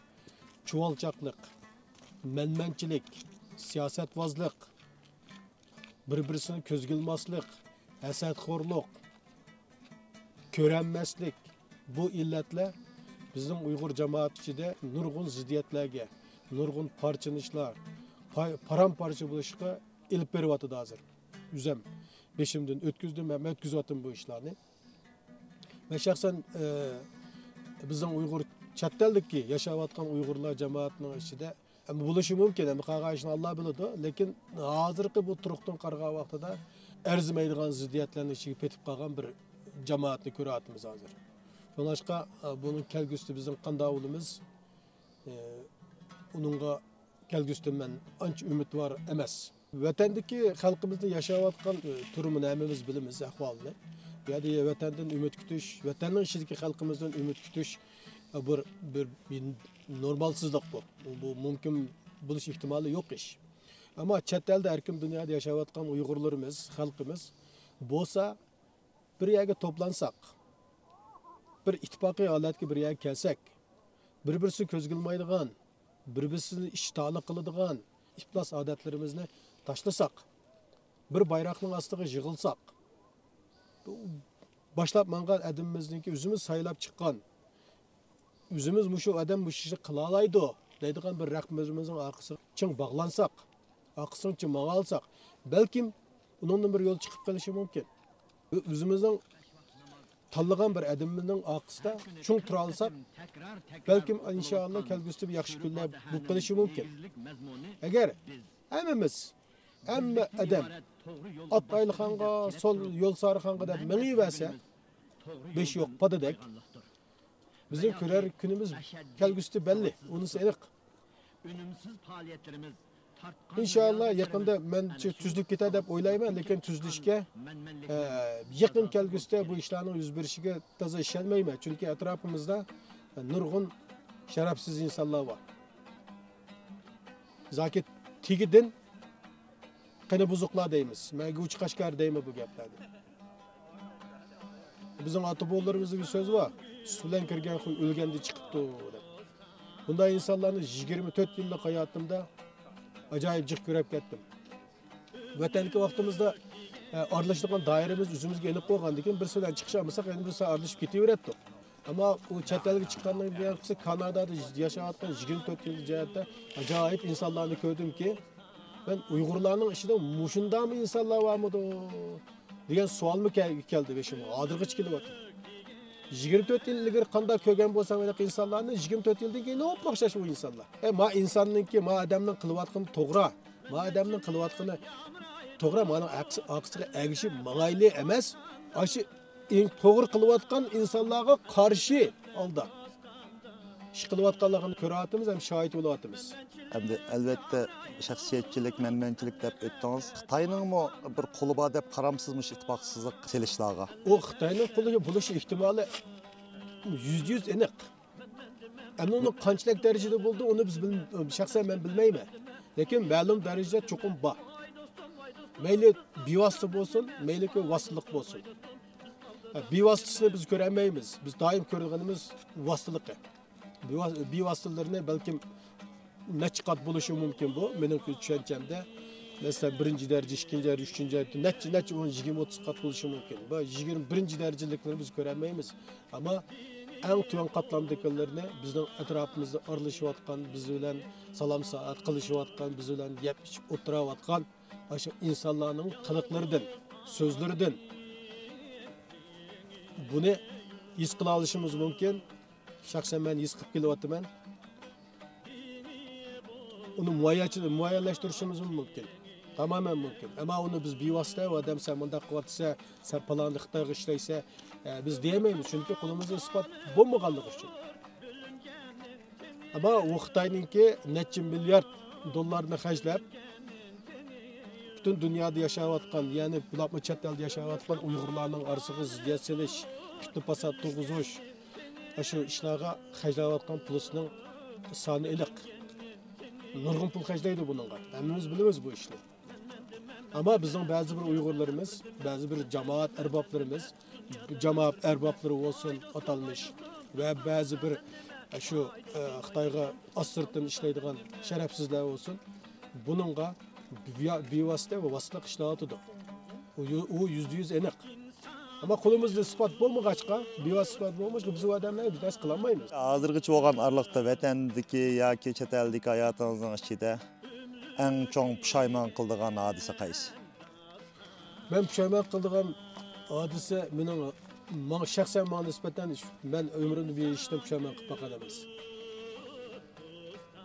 چۇۋالچاقلىق، مەنمەنچىلىك، سىياسەتۋازلىق، بىر-بىرسىنى كۆزگە ئىلماسلىق، ھەسەتخورلۇق، كۆرەلمەسلىك، بۇ ئىللەتلەر بىزنىڭ ئۇيغۇر جامائەت ئىچىدە نۇرغۇن زىددىيەتلەرگە، نۇرغۇن پارچىلىنىشلار، پاي-، پارام-پارچە بولۇشقا ئېلىپ بېرىۋاتىدۇ ھازىر. ئۆزۈم بېشىمدىن ئۆتكۈزدۈم ھەم ئۆتكۈزۈۋاتىمەن بۇ ئىشلارنى. مەن شەخسەن، ئە، بىزنىڭ ئۇيغۇر، چەت ئەلدىكى ياشاۋاتقان ئۇيغۇرلار جامائەتنىڭ ئىچىدە، ئەمما بولۇشى مۇمكىن، ئەمما قالغان ئىشنى ئاللا بىلىدۇ. لېكىن ھازىرقى بۇ تۇرقتىن قارىغان ۋاقتىدا ئەرزىمەيدىغان زىددىيەتلەرنىڭ ئىچىگە پېتىپ قالغان بىر جامائەتنى كۆرۈۋاتىمىز ھازىر. شۇڭلاشقا، ئە، بۇنىڭ كەلگۈسىدە بىزنىڭ قانداق بولىمىز، ئە، ئۇنىڭغا كەلگۈسىدە مەن ئانچە ئۈمىدۋار ئەمەس. ۋەتەندىكى خەلقىمىزنىڭ ياشاۋاتقان، ئە، تۈرىمىنى ھەممىمىز بىلىمىز، ئەھۋالىنى. بۇ يەردە ۋەتەندىن ئۈمىد كۈتۈش، ۋەتەننىڭ ئىچىدىكى خەلقىمىزدىن ئۈمىد كۈتۈش، ئە، بىر، بىر، بىر نورمالسىزلىق بۇ. بۇ، بۇ مۇمكىن بولۇش ئېھتىمالى يوق ئىش. ئەمما چەت ئەلدە، ھەر كىم دۇنيادا ياشاۋاتقان ئۇيغۇرلىرىمىز، خەلقىمىز بولسا، بىر يەرگە توپلانساق، بىر ئىتتىپاقىي ھالەتكە بىر يەرگە كەلسەك، بىر-بىرسىنى كۆزگە ئىلمايدىغان، بىر-بىرسىنى ئىشتىھالىق قىلىدىغان ئىپلاس ئادەتلىرىمىزنى تاشلىساق، بىر بايراقنىڭ ئاستىغا يىغىلساق، باشلاپ ماڭغان ئادىمىمىزنىڭكى، ئۆزىمىز سايلاپ چىققان، ئۆزىمىز مۇشۇ ئادەم مۇشۇ ئىشنى قىلالايدۇ دەيدىغان بىر رەھبىرىمىزنىڭ ئارقىسىغا چىڭ باغلانساق، ئارقىسىغا چىڭ ماڭالىساق، بەلكىم ئۇنىڭدىن بىر يول چىقىپ قېلىشى مۇمكىن. ئۆزىمىزنىڭ تاللىغان بىر ئادىمىمىزنىڭ ئارقىسىدا چىڭ تۇرالىساق، بەلكىم ئىنشائاللا كەلگۈسىدە بىر ياخشى كۈنلەر بولۇپ قېلىشى مۇمكىن. ئەگەر ھەممىمىز، ھەممە ئادەم ئات ئايلىخانغا، سول يول سارىخانغا دەپ مېڭىۋەرسە، بېشى يوق پادىدەك، بىزنىڭ كۆرەر كۈنىمىز كەلگۈسىدە بەللى، ئۇنىسى ئېنىق. ئۈنۈمسىز پائالىيەتلىرىمىز تارتقان ئىنشائاللا، يېقىندا مەن تۈزۈلۈپ كېتەر دەپ ئويلايمەن، لېكىن تۈزۈلۈشكە، ئە، يېقىن كەلگۈسىدە بۇ ئىشلارنىڭ يۈز بېرىشىگە تازا ئىشەنمەيمەن. چۈنكى ئەتراپىمىزدا نۇرغۇن شەرەپسىز ئىنسانلار بار. زاكى تېگىدىن قېنى بۇزۇقلار دەيمىز. مەن ئوچۇق ئاشكارا دەيمەن بۇ گەپلەرنى. بىزنىڭ ئاتا-بوۋىلىرىمىزدا بىر سۆز بار، «سۇ بىلەن كىرگەن خۇي ئۆلگەندە چىقىپتۇ» دەپ. بۇنداق ئىنسانلارنى يىگىرمە تۆت يىللىق ھاياتىمدا ئاجايىپ جىق كۆرۈپ كەتتىم. ۋەتەندىكى ۋاقتىمىزدا، ئە، ئارىلىشىدىغان دائىرىمىز ئۆزىمىزگە ئېنىق بولغاندىن كېيىن، بىرسى بىلەن چىقىشالمىساق، يەنە بىرسى ئارىلىشىپ كېتىۋېرەتتۇق. ئەمما ئۇ چەت ئەلگە چىققاندىن كېيىن، كانادادا ياشاۋاتقان يىگىرمە تۆت يىل جەھەتتە ئاجايىپ ئىنسانلارنى كۆردۈمكى، مەن ئۇيغۇرلارنىڭ ئىچىدە مۇشۇنداقمۇ ئىنسانلار بارمىدۇ دېگەن سوئالمۇ كەل-، كەلدى بېشىمغا. ھازىرغىچە كېلىۋاتىدۇ. يىگىرمە تۆت يىل ئىلگىرى قانداق كۆرگەن بولسام ھېلىقى ئىنسانلارنى، يىگىرمە تۆت يىلدىن كېيىن ئوپمۇ ئوخشاش ئۇ ئىنسانلار. ئە، ما ئىنساننىڭكى، ما ئادەمنىڭ قىلىۋاتقىنى توغرا. ما ئادەمنىڭ قىلىۋاتقىنى توغرا، مانا ئارقىسىغا ئەگىشىپ ماڭايلى ئەمەس، ئاشۇ ئىن-، توغرا قىلىۋاتقان ئىنسانلارغا قارشى ھالدا ئىش قىلىۋاتقانلىقىنى كۆرۈۋاتىمىز ھەم شاھىت بولۇۋاتىمىز. ئەمدى ئەلۋەتتە شەخسىيەتچىلىك، مەنمەنچىلىك دەپ ئۆتتىڭىز. خىتاينىڭمۇ بىر قولى بار دەپ قارامسىز مۇشۇ ئىتتىپاقسىزلىق سېلىشلارغا؟ ئۇ خىتاينىڭ قولى بولۇش ئېھتىمالى يۈزدە يۈز ئېنىق. ئەمما ئۇنىڭ قانچىلىك دەرىجىدە بولدى، ئۇنى بىز بىل-، شەخسەن مەن بىلمەيمەن. لېكىن مەلۇم دەرىجىدە چوقۇم بار. مەيلى بىۋاسىتە بولسۇن، مەيلىكى ۋاسىتىلىق بولسۇن. ھە، بىۋاسىتىسىنى بىز كۆرەلمەيمىز. بىز دائىم كۆرىدىغىنىمىز ۋاسىتىلىقى. بىۋا-، بىۋاسىتىلىرىنى بەلكىم نەچچە قات بولۇشى مۇمكىن بۇ، مېنىڭ چۈشەنچەمدە. مەسىلەن، بىرىنچى دەرىجە، ئىككىنچى دەرىجە، ئۈچىنچى دەرىجە، نەچچە، نەچچە، ئون، يىگىرمە، ئوتتۇز قات بولۇشى مۇمكىن. بۇ يىگىرمە بىرىنچى دەرىجىلىكلىرىنى بىز كۆرەلمەيمىز. ئەمما ئەڭ تۆۋەن قاتلامدىكىلىرىنى، بىزنىڭ ئەتراپىمىزدا ئارىلىشىۋاتقان، بىز بىلەن سالام سائەت قىلىشىۋاتقان، بىز بىلەن يەپ ئىچىپ ئولتۇراۋاتقان ئاشۇ ئىنسانلارنىڭ قىلىقلىرىدىن، سۆزلىرىدىن بۇنى ھېس قىلالىشىمىز مۇمكىن. شەخسەن مەن ھېس قىلىپ كېلىۋاتىمەن. ئۇنى مۇئەييەنچە-، مۇئەييەنلەشتۈرۈشىمىزمۇ مۇمكىن. تامامەن مۇمكىن. ئەمما ئۇنى بىز بىۋاسىتە، «ئۇ ئادەم سەن مۇنداق قىلىۋاتىسەن، سەن پالانى خىتايغا ئىشلەيسەن، ئە، بىز دېيەلمەيمىز، چۈنكى قولىمىزدا ئىسپات بولمىغانلىقى ئۈچۈن. ئەمما ئۇ خىتاينىڭكى نەچچە مىليارد دوللارنى خەجلەپ، پۈتۈن دۇنيادا ياشاۋاتقان، يەنى بولۇپمۇ چەت ئەلدە ياشاۋاتقان ئۇيغۇرلارنىڭ ئارىسىغا زىددىيەت سېلىش، پىتنە-پاسات تۇرغۇزۇش، ئاشۇ ئىشلارغا خەجلەۋاتقان پۇلىسىنىڭ سانى ئېنىق. نۇرغۇن پۇل خەجلەيدۇ بۇنىڭغا. ھەممىمىز بىلىمىز بۇ ئىشنى. ئەمما بىزنىڭ بەزى بىر ئۇيغۇرلىرىمىز، بەزى بىر جامائەت ئەربابلىرىمىز، جامائەت ئەربابلىرى بولسۇن، ئاتالمىش ۋە بەزى بىر شۇ، ئە، خىتايغا ئاستىرتىن ئىشلەيدىغان شەرەپسىزلەر بولسۇن، بۇنىڭغا بىۋا-، بىۋاسىتە ۋە ۋاسىتىلىق ئىشلەۋاتىدۇ. ئۇ يۈ-، ئۇ يۈزدە يۈز ئېنىق. ئەمما قولىمىزدا ئىسپات بولمىغاچقا، بىۋاسىتە ئىسپات بولمىغاچقا، بىز ئۇ ئادەملەرگە بىر نەرسە قىلالمايمىز. ھازىرغىچە بولغان ئارىلىقتا ۋەتەندىكى ياكى چەت ئەلدىكى ھاياتىڭىزنىڭ ئىچىدە ئەڭ چوڭ پۇشايمان قىلىدىغان ھادىسە قايسى؟ مەن پۇشايمان قىلىدىغان ھادىسە مېنىڭ، ماڭا، شەخسەن ماڭا نىسبەتەن، مەن ئۆمرۈمدە بىر ئىشتىن پۇشايمان قىلىپ باققان ئەمەس.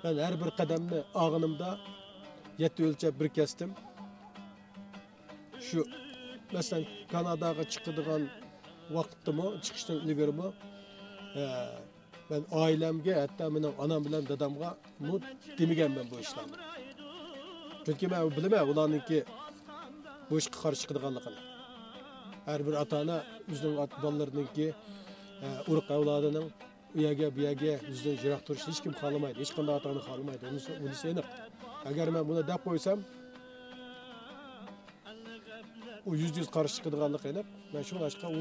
مەن ھەر بىر قەدەمنى ئالغىنىمدا يەتتە ئۆلچەپ بىر كەستىم. شۇ، مەسىلەن، كاناداغا چىقىدىغان ۋاقىتتىمۇ، چىقىشتىن ئىلگىرىمۇ، ئە، مەن ئائىلەمگە، ھەتتا مېنىڭ ئانام بىلەن دادامغىمۇ دېمىگەنمەن بۇ ئىشلارنى. چۈنكى مەن بىلىمەن ئۇلارنىڭكى بۇ ئىشقا قارشى چىقىدىغانلىقىنى. ھەر بىر ئاتا-ئانا ئۆزىنىڭ ئات-، بالىلىرىنىڭكى، ئە، ئۇرۇق ئەۋلادىنىڭ ئۇ يەرگە، بۇ يەرگە ئۆزىدىن يىراق تۇرۇشىنى ھېچكىم خالىمايدۇ. ھېچقانداق ئاتا-ئانا خالىمايدۇ. ئۇنىسى، ئۇنىسى ئېنىق. ئەگەر مەن بۇنى دەپ قويسام، ئۇ يۈزدە يۈز قارشى چىقىدىغانلىقى ئېنىق. مەن شۇڭلاشقا ئۇ،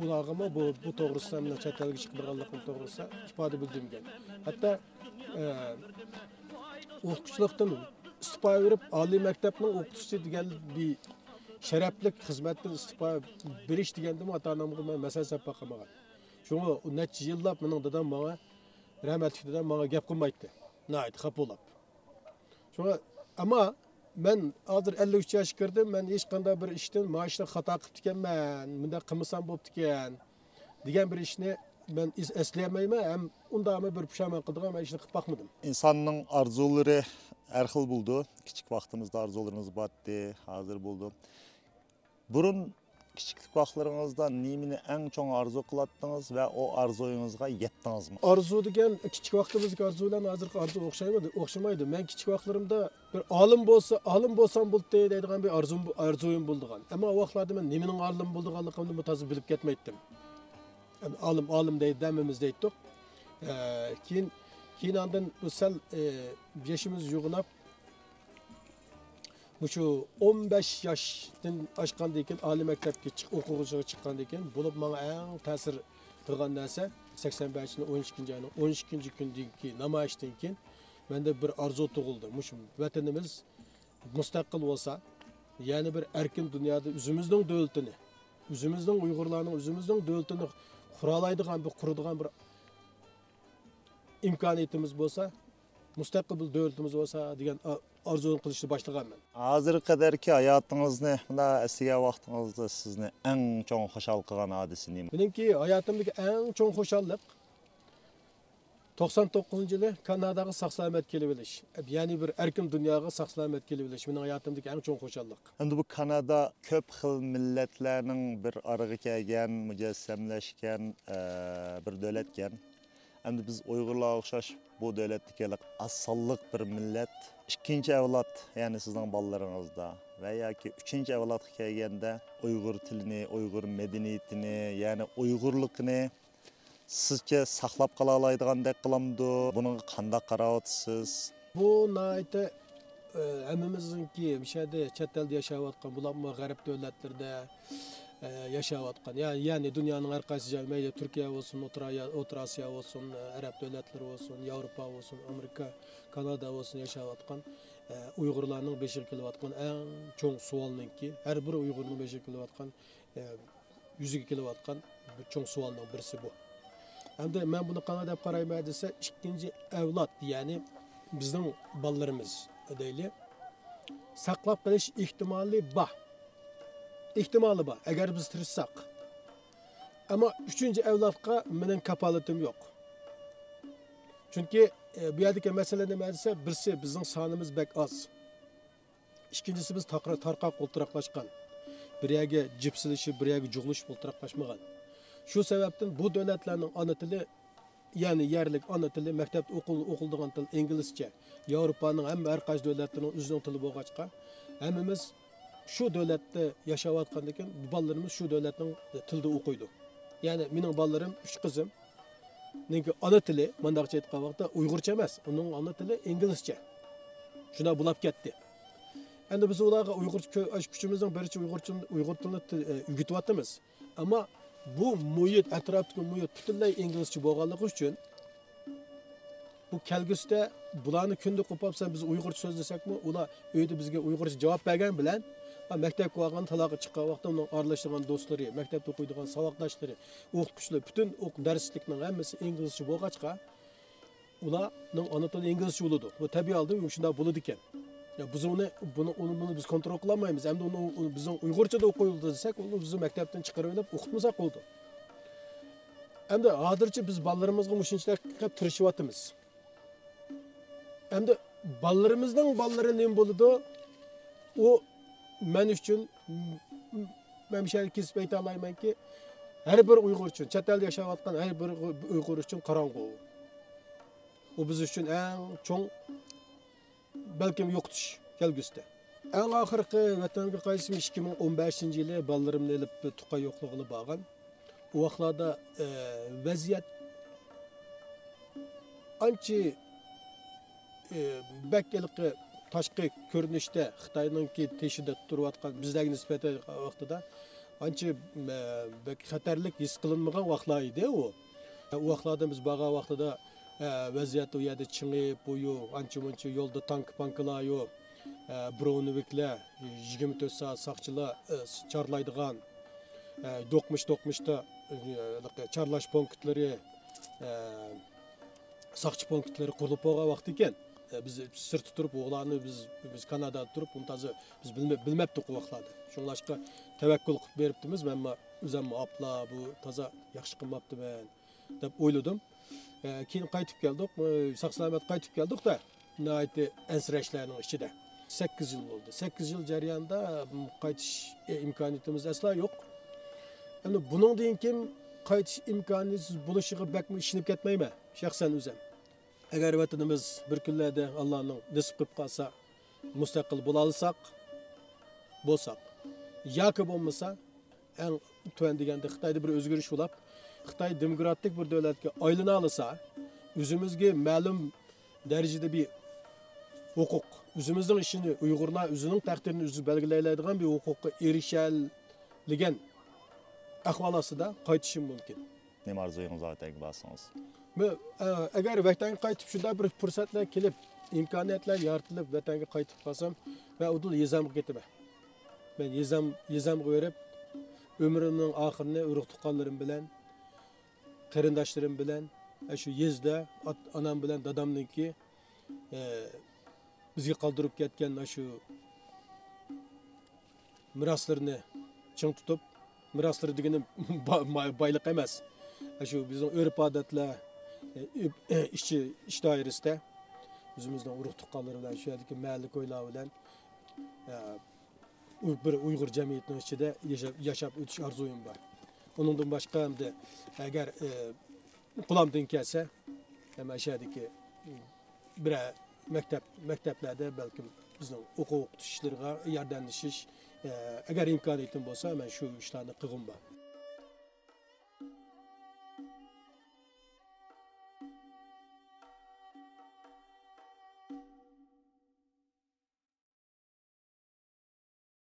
ئۇلارغىمۇ بۇ، بۇ توغرىسىدا، مېنىڭ چەت ئەلگە چىقىدىغانلىقىم توغرىسىدا ئىپادە بىلدۈرمىگەن. ھەتتا، ئە، ئوقۇتقۇچىلىقتىن ئىستېپا بېرىپ، ئالىي مەكتەپنىڭ ئوقۇتقۇچىسى دېگەن بىر شەرەپلىك خىزمەتتىن ئىستېپا بېرىش دېگەندىمۇ ئاتا-ئانامغا مەن مەسىلە سەپ باقالمىغان. شۇڭا ئۇ نەچچە يىللاپ مېنىڭ دادام ماڭا، رەھمەتلىك دادام ماڭا گەپ قىلمايتتى. ناھايىتى خاپا بولاپ. شۇڭا، ئەمما مەن ھازىر ئەللىك ئۈچ ياشقا كىردىم، مەن ھېچقانداق بىر ئىشتىن، مانا شۇنداق خاتا قىپتىكەنمەن، مۇنداق قىلمىسام بوپتىكەن، دېگەن بىر ئىشنى مەن ئېس-، ئەسلىيەلمەيمەن، ھەم ئۇنداقمۇ بىر پۇشايمان قىلىدىغان مەن ئىشنى قىلىپ باقمىدىم. ئىنساننىڭ ئارزۇلىرى ھەر خىل بولىدۇ. كىچىك ۋاقتىمىزدا ئارزۇلىرىمىز بارتتى، ھازىر بولىدۇ. بۇرۇن كىچىكلىك ۋاقىتلىرىڭىزدا نېمىنى ئەڭ چوڭ ئارزۇ قىلاتتىڭىز ۋە ئۇ ئارزۇيىڭىزغا يەتتىڭىزمۇ؟ ئارزۇ دېگەن، كىچىك ۋاقتىمىزدىكى ئارزۇ بىلەن ھازىرقى ئارزۇ ئوخشايمىدى، ئوخشىمايدۇ. مەن كىچىك ۋاقىتلىرىمدا بىر ئالىم بولسا، ئالىم بولسام بولدى دەيدىغان بىر ئارزۇم، ئارزۇيۇم بولىدىغان. ئەمما ئۇ ۋاقىتلاردا مەن نېمىنىڭ ئالىمى بولىدىغانلىقىمنىمۇ تازا بىلىپ كەتمەيتتىم. ئەمدى ئالىم، ئالىم دەيدۇ، ھەممىمىز دەيتتۇق. ئە، كېيىن، كېيىن ئاندىن بۇ سەل، ئە، يېشىمىز يوغىناپ، مۇشۇ ئون بەش ياشتىن ئاشقاندىن كېيىن، ئالىي مەكتەپكە چىق-، ئوقۇغۇچىغا چىققاندىن كېيىن، بولۇپ ماڭا ئەڭ تەسىر قىلغان نەرسە، سەكسەن بەشىنچى يىلى ئون ئىككىنچى ئاينىڭ ئون ئىككىنچى كۈنىدىكى نامايىشتىن كېيىن مەندە بىر ئارزۇ تۇغۇلدى. مۇشۇ ۋەتىنىمىز مۇستەقىل بولسا، يەنە بىر ئەركىن دۇنيادا ئۆزىمىزنىڭ دۆلىتىنى، ئۆزىمىزنىڭ ئۇيغۇرلارنىڭ ئۆزىمىزنىڭ دۆلىتىنى قۇرالايدىغان بىر، قۇرىدىغان بىر ئىمكانىيىتىمىز بولسا، مۇستەقىل بىر دۆلىتىمىز بولسا دېگەن ئا-، ئارزۇنى قىلىشنى باشلىغانمەن. ھازىرغا قەدەركى ھاياتىڭىزنى مۇنداق ئەسلىگەن ۋاقتىڭىزدا سىزنى ئەڭ چوڭ خۇشال قىلغان ھادىسە نېمە؟ مېنىڭكى ھاياتىمدىكى ئەڭ چوڭ خۇشاللىق توقسان توققۇزىنچى يىلى كاناداغا ساق-سالامەت كېلىۋېلىش، يەنى بىر ئەركىن دۇنياغا ساق-سالامەت كېلىۋېلىش مېنىڭ ھاياتىمدىكى ئەڭ چوڭ خۇشاللىق. ئەمدى بۇ كانادا كۆپ خىل مىللەتلەرنىڭ بىر ئارىغا كەلگەن، مۇجەسسەملەشكەن، ئە، بىر دۆلەتكەن. ئەمدى بىز ئۇيغۇرلارغا ئوخشاش بۇ دۆلەتتىكى ھېلىقى ئاز سانلىق بىر مىللەت. ئىككىنچى ئەۋلاد، يەنى سىزنىڭ بالىلىرىڭىزدا ۋە ياكى ئۈچىنچى ئەۋلادقا كەلگەندە ئۇيغۇر تىلىنى، ئۇيغۇر مەدەنىيىتىنى، يەنى ئۇيغۇرلۇقىنى سىزچە ساقلاپ قالالايدىغاندەك قىلامدۇ؟ بۇنىڭغا قانداق قاراۋاتىسىز؟ بۇ ناھايىتى، ئە، ھەممىمىزنىڭكى مۇشۇ يەردە چەت ئەلدە ياشاۋاتقان، بولۇپمۇ غەرب دۆلەتلىرىدە، ئە، ياشاۋاتقان، يا-، يەنى دۇنيانىڭ ھەر قايسى جايى، مەيلى تۈركىيە بولسۇن، ئوتتۇرا-، ئوتتۇرا ئاسىيا بولسۇن، ئەرەب دۆلەتلىرى بولسۇن، ياۋروپا بولسۇن، ئامېرىكا، كانادا بولسۇن ياشاۋاتقان، ئە، ئۇيغۇرلارنىڭ بېشىغا كېلىۋاتقان ئەڭ چوڭ سوئالنىڭكى، ھەر بىر ئۇيغۇرنىڭ بېشىغا كېلىۋاتقان، ئە، يۈزىگە كېلىۋاتقان بىر چوڭ سوئالنىڭ بىرسى بۇ. ئەمدى مەن بۇنى قانداق دەپ قارايمەن دېسە، ئىككىنچى ئەۋلاد، يەنى بىزنىڭ بالىلىرىمىز دەيلى، ساقلاپ قېلىش ئېھتىمالى بار. ئېھتىمالى بار، ئەگەر بىز تىرىشساق. ئەمما ئۈچىنچى ئەۋلادقا مېنىڭ كاپالىتىم يوق. چۈنكى، ئە، بۇ يەردىكى مەسىلە نېمە دېسە، بىرسى بىزنىڭ سانىمىز بەك ئاز. ئىككىنچىسى، بىز تاقرا-، تارقاق ئولتۇراقلاشقان. بىر يەرگە جىپسىلىشىپ، بىر يەرگە جۇغلىشىپ ئولتۇراقلاشمىغان. شۇ سەۋەبتىن بۇ دۆلەتلەرنىڭ ئانا تىلى، يەنى يەرلىك ئانا تىلى، مەكتەپتە ئوقۇل-، ئوقۇلىدىغان تىل ئىنگلىزچە. ياۋروپانىڭ ھەممە، ھەر قايسى دۆلەتلىرىنىڭ ئۆزىنىڭ تىلى بولغاچقا، ھەممىمىز شۇ دۆلەتتە ياشاۋاتقاندىكىن، بالىلىرىمىز شۇ دۆلەتنىڭ تىلىدا ئوقۇيدۇ. يەنى مېنىڭ بالىلىرىم، ئۈچ قىزىم، نىڭكى ئانا تىلى، مۇنداقچە ئېيتقان ۋاقىتتا، ئۇيغۇرچە ئەمەس، ئۇنىڭ ئانا تىلى ئىنگلىزچە. شۇنداق بولاپ كەتتى. ئەمدى بىز ئۇلارغا ئۇيغۇرچە كۆ-، ئاشۇ كۈچىمىزنىڭ بېرىچە ئۇيغۇرچە، ئۇيغۇر تىلىنى تىل-، ئە، ئۆگىتىۋاتىمىز. ئەمما بۇ مۇھىت، ئەتراپتىكى مۇھىت پۈتۈنلەي ئىنگلىزچە بولغانلىقى ئۈچۈن، بۇ كەلگۈسىدە بۇلارنى كۈندە قوپاپ سەن بىز ئۇيغۇرچە سۆزلىسەكمۇ، ئۇلار ئۆيدە بىزگە ئۇيغۇرچە جاۋاب بەرگەن بىلەن، ھا، مەكتەپكە بارغان، تالاغا چىققان ۋاقىتتا ئۇنىڭ ئارىلاشىدىغان دوستلىرى، مەكتەپتە ئوقۇيدىغان ساۋاقداشلىرى، ئوقۇتقۇچىلىرى، پۈتۈن ئوق-، دەرسلىكنىڭ ھەممىسى ئىنگلىزچە بولغاچقا، ئۇلارنىڭ ئانا تىلى ئىنگلىزچە بولىدۇ. بۇ تەبىئىي ھالدا شۇنداق بولىدىكەن. يا، بىز ئۇنى، بۇنى، ئۇنى، بۇنى بىز كونترول قىلالمايمىز. ئەمدى ئۇنى، ئۇنى بىزنىڭ ئۇيغۇرچىدا ئوقۇيدۇ دېسەك، ئۇنى بىزنىڭ مەكتەپتىن چىقىرىۋېلىپ ئوقۇتمىساق بولىدۇ. ئەمدى ھازىرچە بىز بالىلىرىمىزغا مۇشۇنچىلىك قىلىپ تىرىشىۋاتىمىز. ئەمدى بالىلىرىمىزنىڭ بالىلىرى نېمە بولىدۇ؟ ئۇ، مەن ئۈچۈن، مەن مۇشۇ يەردە كېسىپ ئېيتالايمەنكى، ھەر بىر ئۇيغۇر ئۈچۈن، چەت ئەلدە ياشاۋاتقان ھەر بىر ئۇيغۇر ئۈچۈن قاراڭغۇ. ئۇ بىز ئۈچۈن ئەڭ چوڭ، بەلكىم يوقىتىش كەلگۈسىدە. ئەڭ ئاخىرقى ۋەتەنگە قايتىشىم ئىككى مىڭ ئون بەشىنچى يىلى بالىلىرىمنى ئېلىپ بىر تۇقاي يوقلىغىلى بارغان. ئۇ ۋاقىتلاردا، ئە، ۋەزىيەت ئانچە، ئە، بەك ھېلىقى تاشقى كۆرۈنۈشتە خىتاينىڭكى تېشىدا تۇرۇۋاتقان بىزلەرگە نىسبەتەن ۋاقتىدا ئانچە، ئە، بەك خەتەرلىك ھېس قىلىنمىغان ۋاقىتلار ئىدى ئۇ. ئۇ ۋاقىتلاردا بىز بارغان ۋاقتىدا، ئە، ۋەزىيەت ئۇ يەردە چىڭىپ، بۇيۇ، ئانچە-مۇنچە يولدا تانكا-پانكىلار يوق. ئە، برونېۋىكلەر، يىگىرمە تۆت سائەت ساقچىلار، ئە، چارلايدىغان، ئە، دوقمۇش-دوقمۇشتا، ئە، چارلاش پونكىتلىرى، ئە، ساقچى پونكىتلىرى قۇرۇلۇپ بولغان ۋاقىت ئىكەن. ئە، بىز سىرتتا تۇرۇپ، ئۇلارنى بىز، بىز كانادادا تۇرۇپ، ئۇنى تازا بىز بىلمە-، بىلمەپتۇق ئۇ ۋاقىتلاردا. شۇڭلاشقا تەۋەككۈل قىلىپ بېرىپتىمىز، مەنمۇ ئۆزۈممۇ ئاپلا، بۇ تازا ياخشى قىلماپتىمەن دەپ ئويلىدىم. ئە، كېيىن قايتىپ كەلدۇق. ئە، ساق-سالامەت قايتىپ كەلدۇق-دە، ناھايىتى ئەنسىرەشلەرنىڭ ئىچىدە. سەككىز يىل بولدى. سەككىز يىل جەريانىدا، م، قايتىش، ئە، ئىمكانىيىتىمىز ئەسلا يوق. ئەمدى بۇنىڭدىن كېيىن قايتىش ئىمكانىيىتىمىز بولۇشىغا بەكمۇ ئىشىنىپ كەتمەيمەن، شەخسەن ئۆزۈم. ئەگەر ۋەتىنىمىز بىر كۈنلەردە ئاللانىڭ نېسىپ قىلىپ قالسا، مۇستەقىل بولالىساق، بولساق، ياكى بولمىسا، ئەڭ تۆۋەن دېگەندە خىتايدا بىر ئۆزگىرىش بولۇپ، خىتاي دېموكراتىك بىر دۆلەتكە ئايلىنالىسا، ئۆزىمىزگە مەلۇم دەرىجىدە بىر ھوقۇق، ئۆزىمىزنىڭ ئىشىنى، ئۇيغۇرلار ئۆزىنىڭ تەقدىرىنى ئۆزى بەلگىلەيلەيدىغان بىر ھوقۇققا ئېرىشەلىگەن ئەھۋال ئاستىدا قايتىشىم مۇمكىن. نېمە ئارزۇيىڭىز ۋەتەنگە بارسىڭىز؟ مەن، ئە، ئەگەر ۋەتەنگە قايتىپ شۇنداق بىر پۇرسەتلەر كېلىپ، ئىمكانىيەتلەر يارىتىلىپ ۋەتەنگە قايتىپ قالسام، مەن ئۇدۇل يېزامغا كېتىمەن. مەن يېزام، يېزامغا بېرىپ، ئۆمرۈمنىڭ ئاخىرىنى ئۇرۇق-تۇغقانلىرىم بىلەن، قېرىنداشلىرىم بىلەن، ئە، شۇ يېزىدا ئات-، ئانام بىلەن دادامنىڭكى، ئە، بىزگە قالدۇرۇپ كەتكەن ئاشۇ مىراسلىرىنى چىڭ تۇتۇپ، مىراسلىرى دېگىنىم با-، ما-، بايلىق ئەمەس. شۇ بىزنىڭ ئۆرپ-ئادەتلەر، ئىچ، ئىچ دائىرىسىدە ئۆزىمىزنىڭ ئۇرۇق-تۇغقانلىرى بىلەن، شۇ يەردىكى مەھەللە-كويلار بىلەن، ئۇ-، بىر ئۇيغۇر جەمئىيىتىنىڭ ئىچىدە ياشاپ، ياشاپ ئۆتۈش ئارزۇيۇم بار. ئۇنىڭدىن باشقا ئەمدى ئەگەر، قولۇمدىن كەلسە، مەن شۇ يەردىكى بىرەر مەكتەپ، مەكتەپلەردە بەلكىم بىزنىڭ ئوقۇغۇچىلىرىغا ياردەملىشىش، ئە، ئەگەر ئىمكانىيىتىم بولسا، مەن شۇ ئىشلارنى قىلغۇم بار.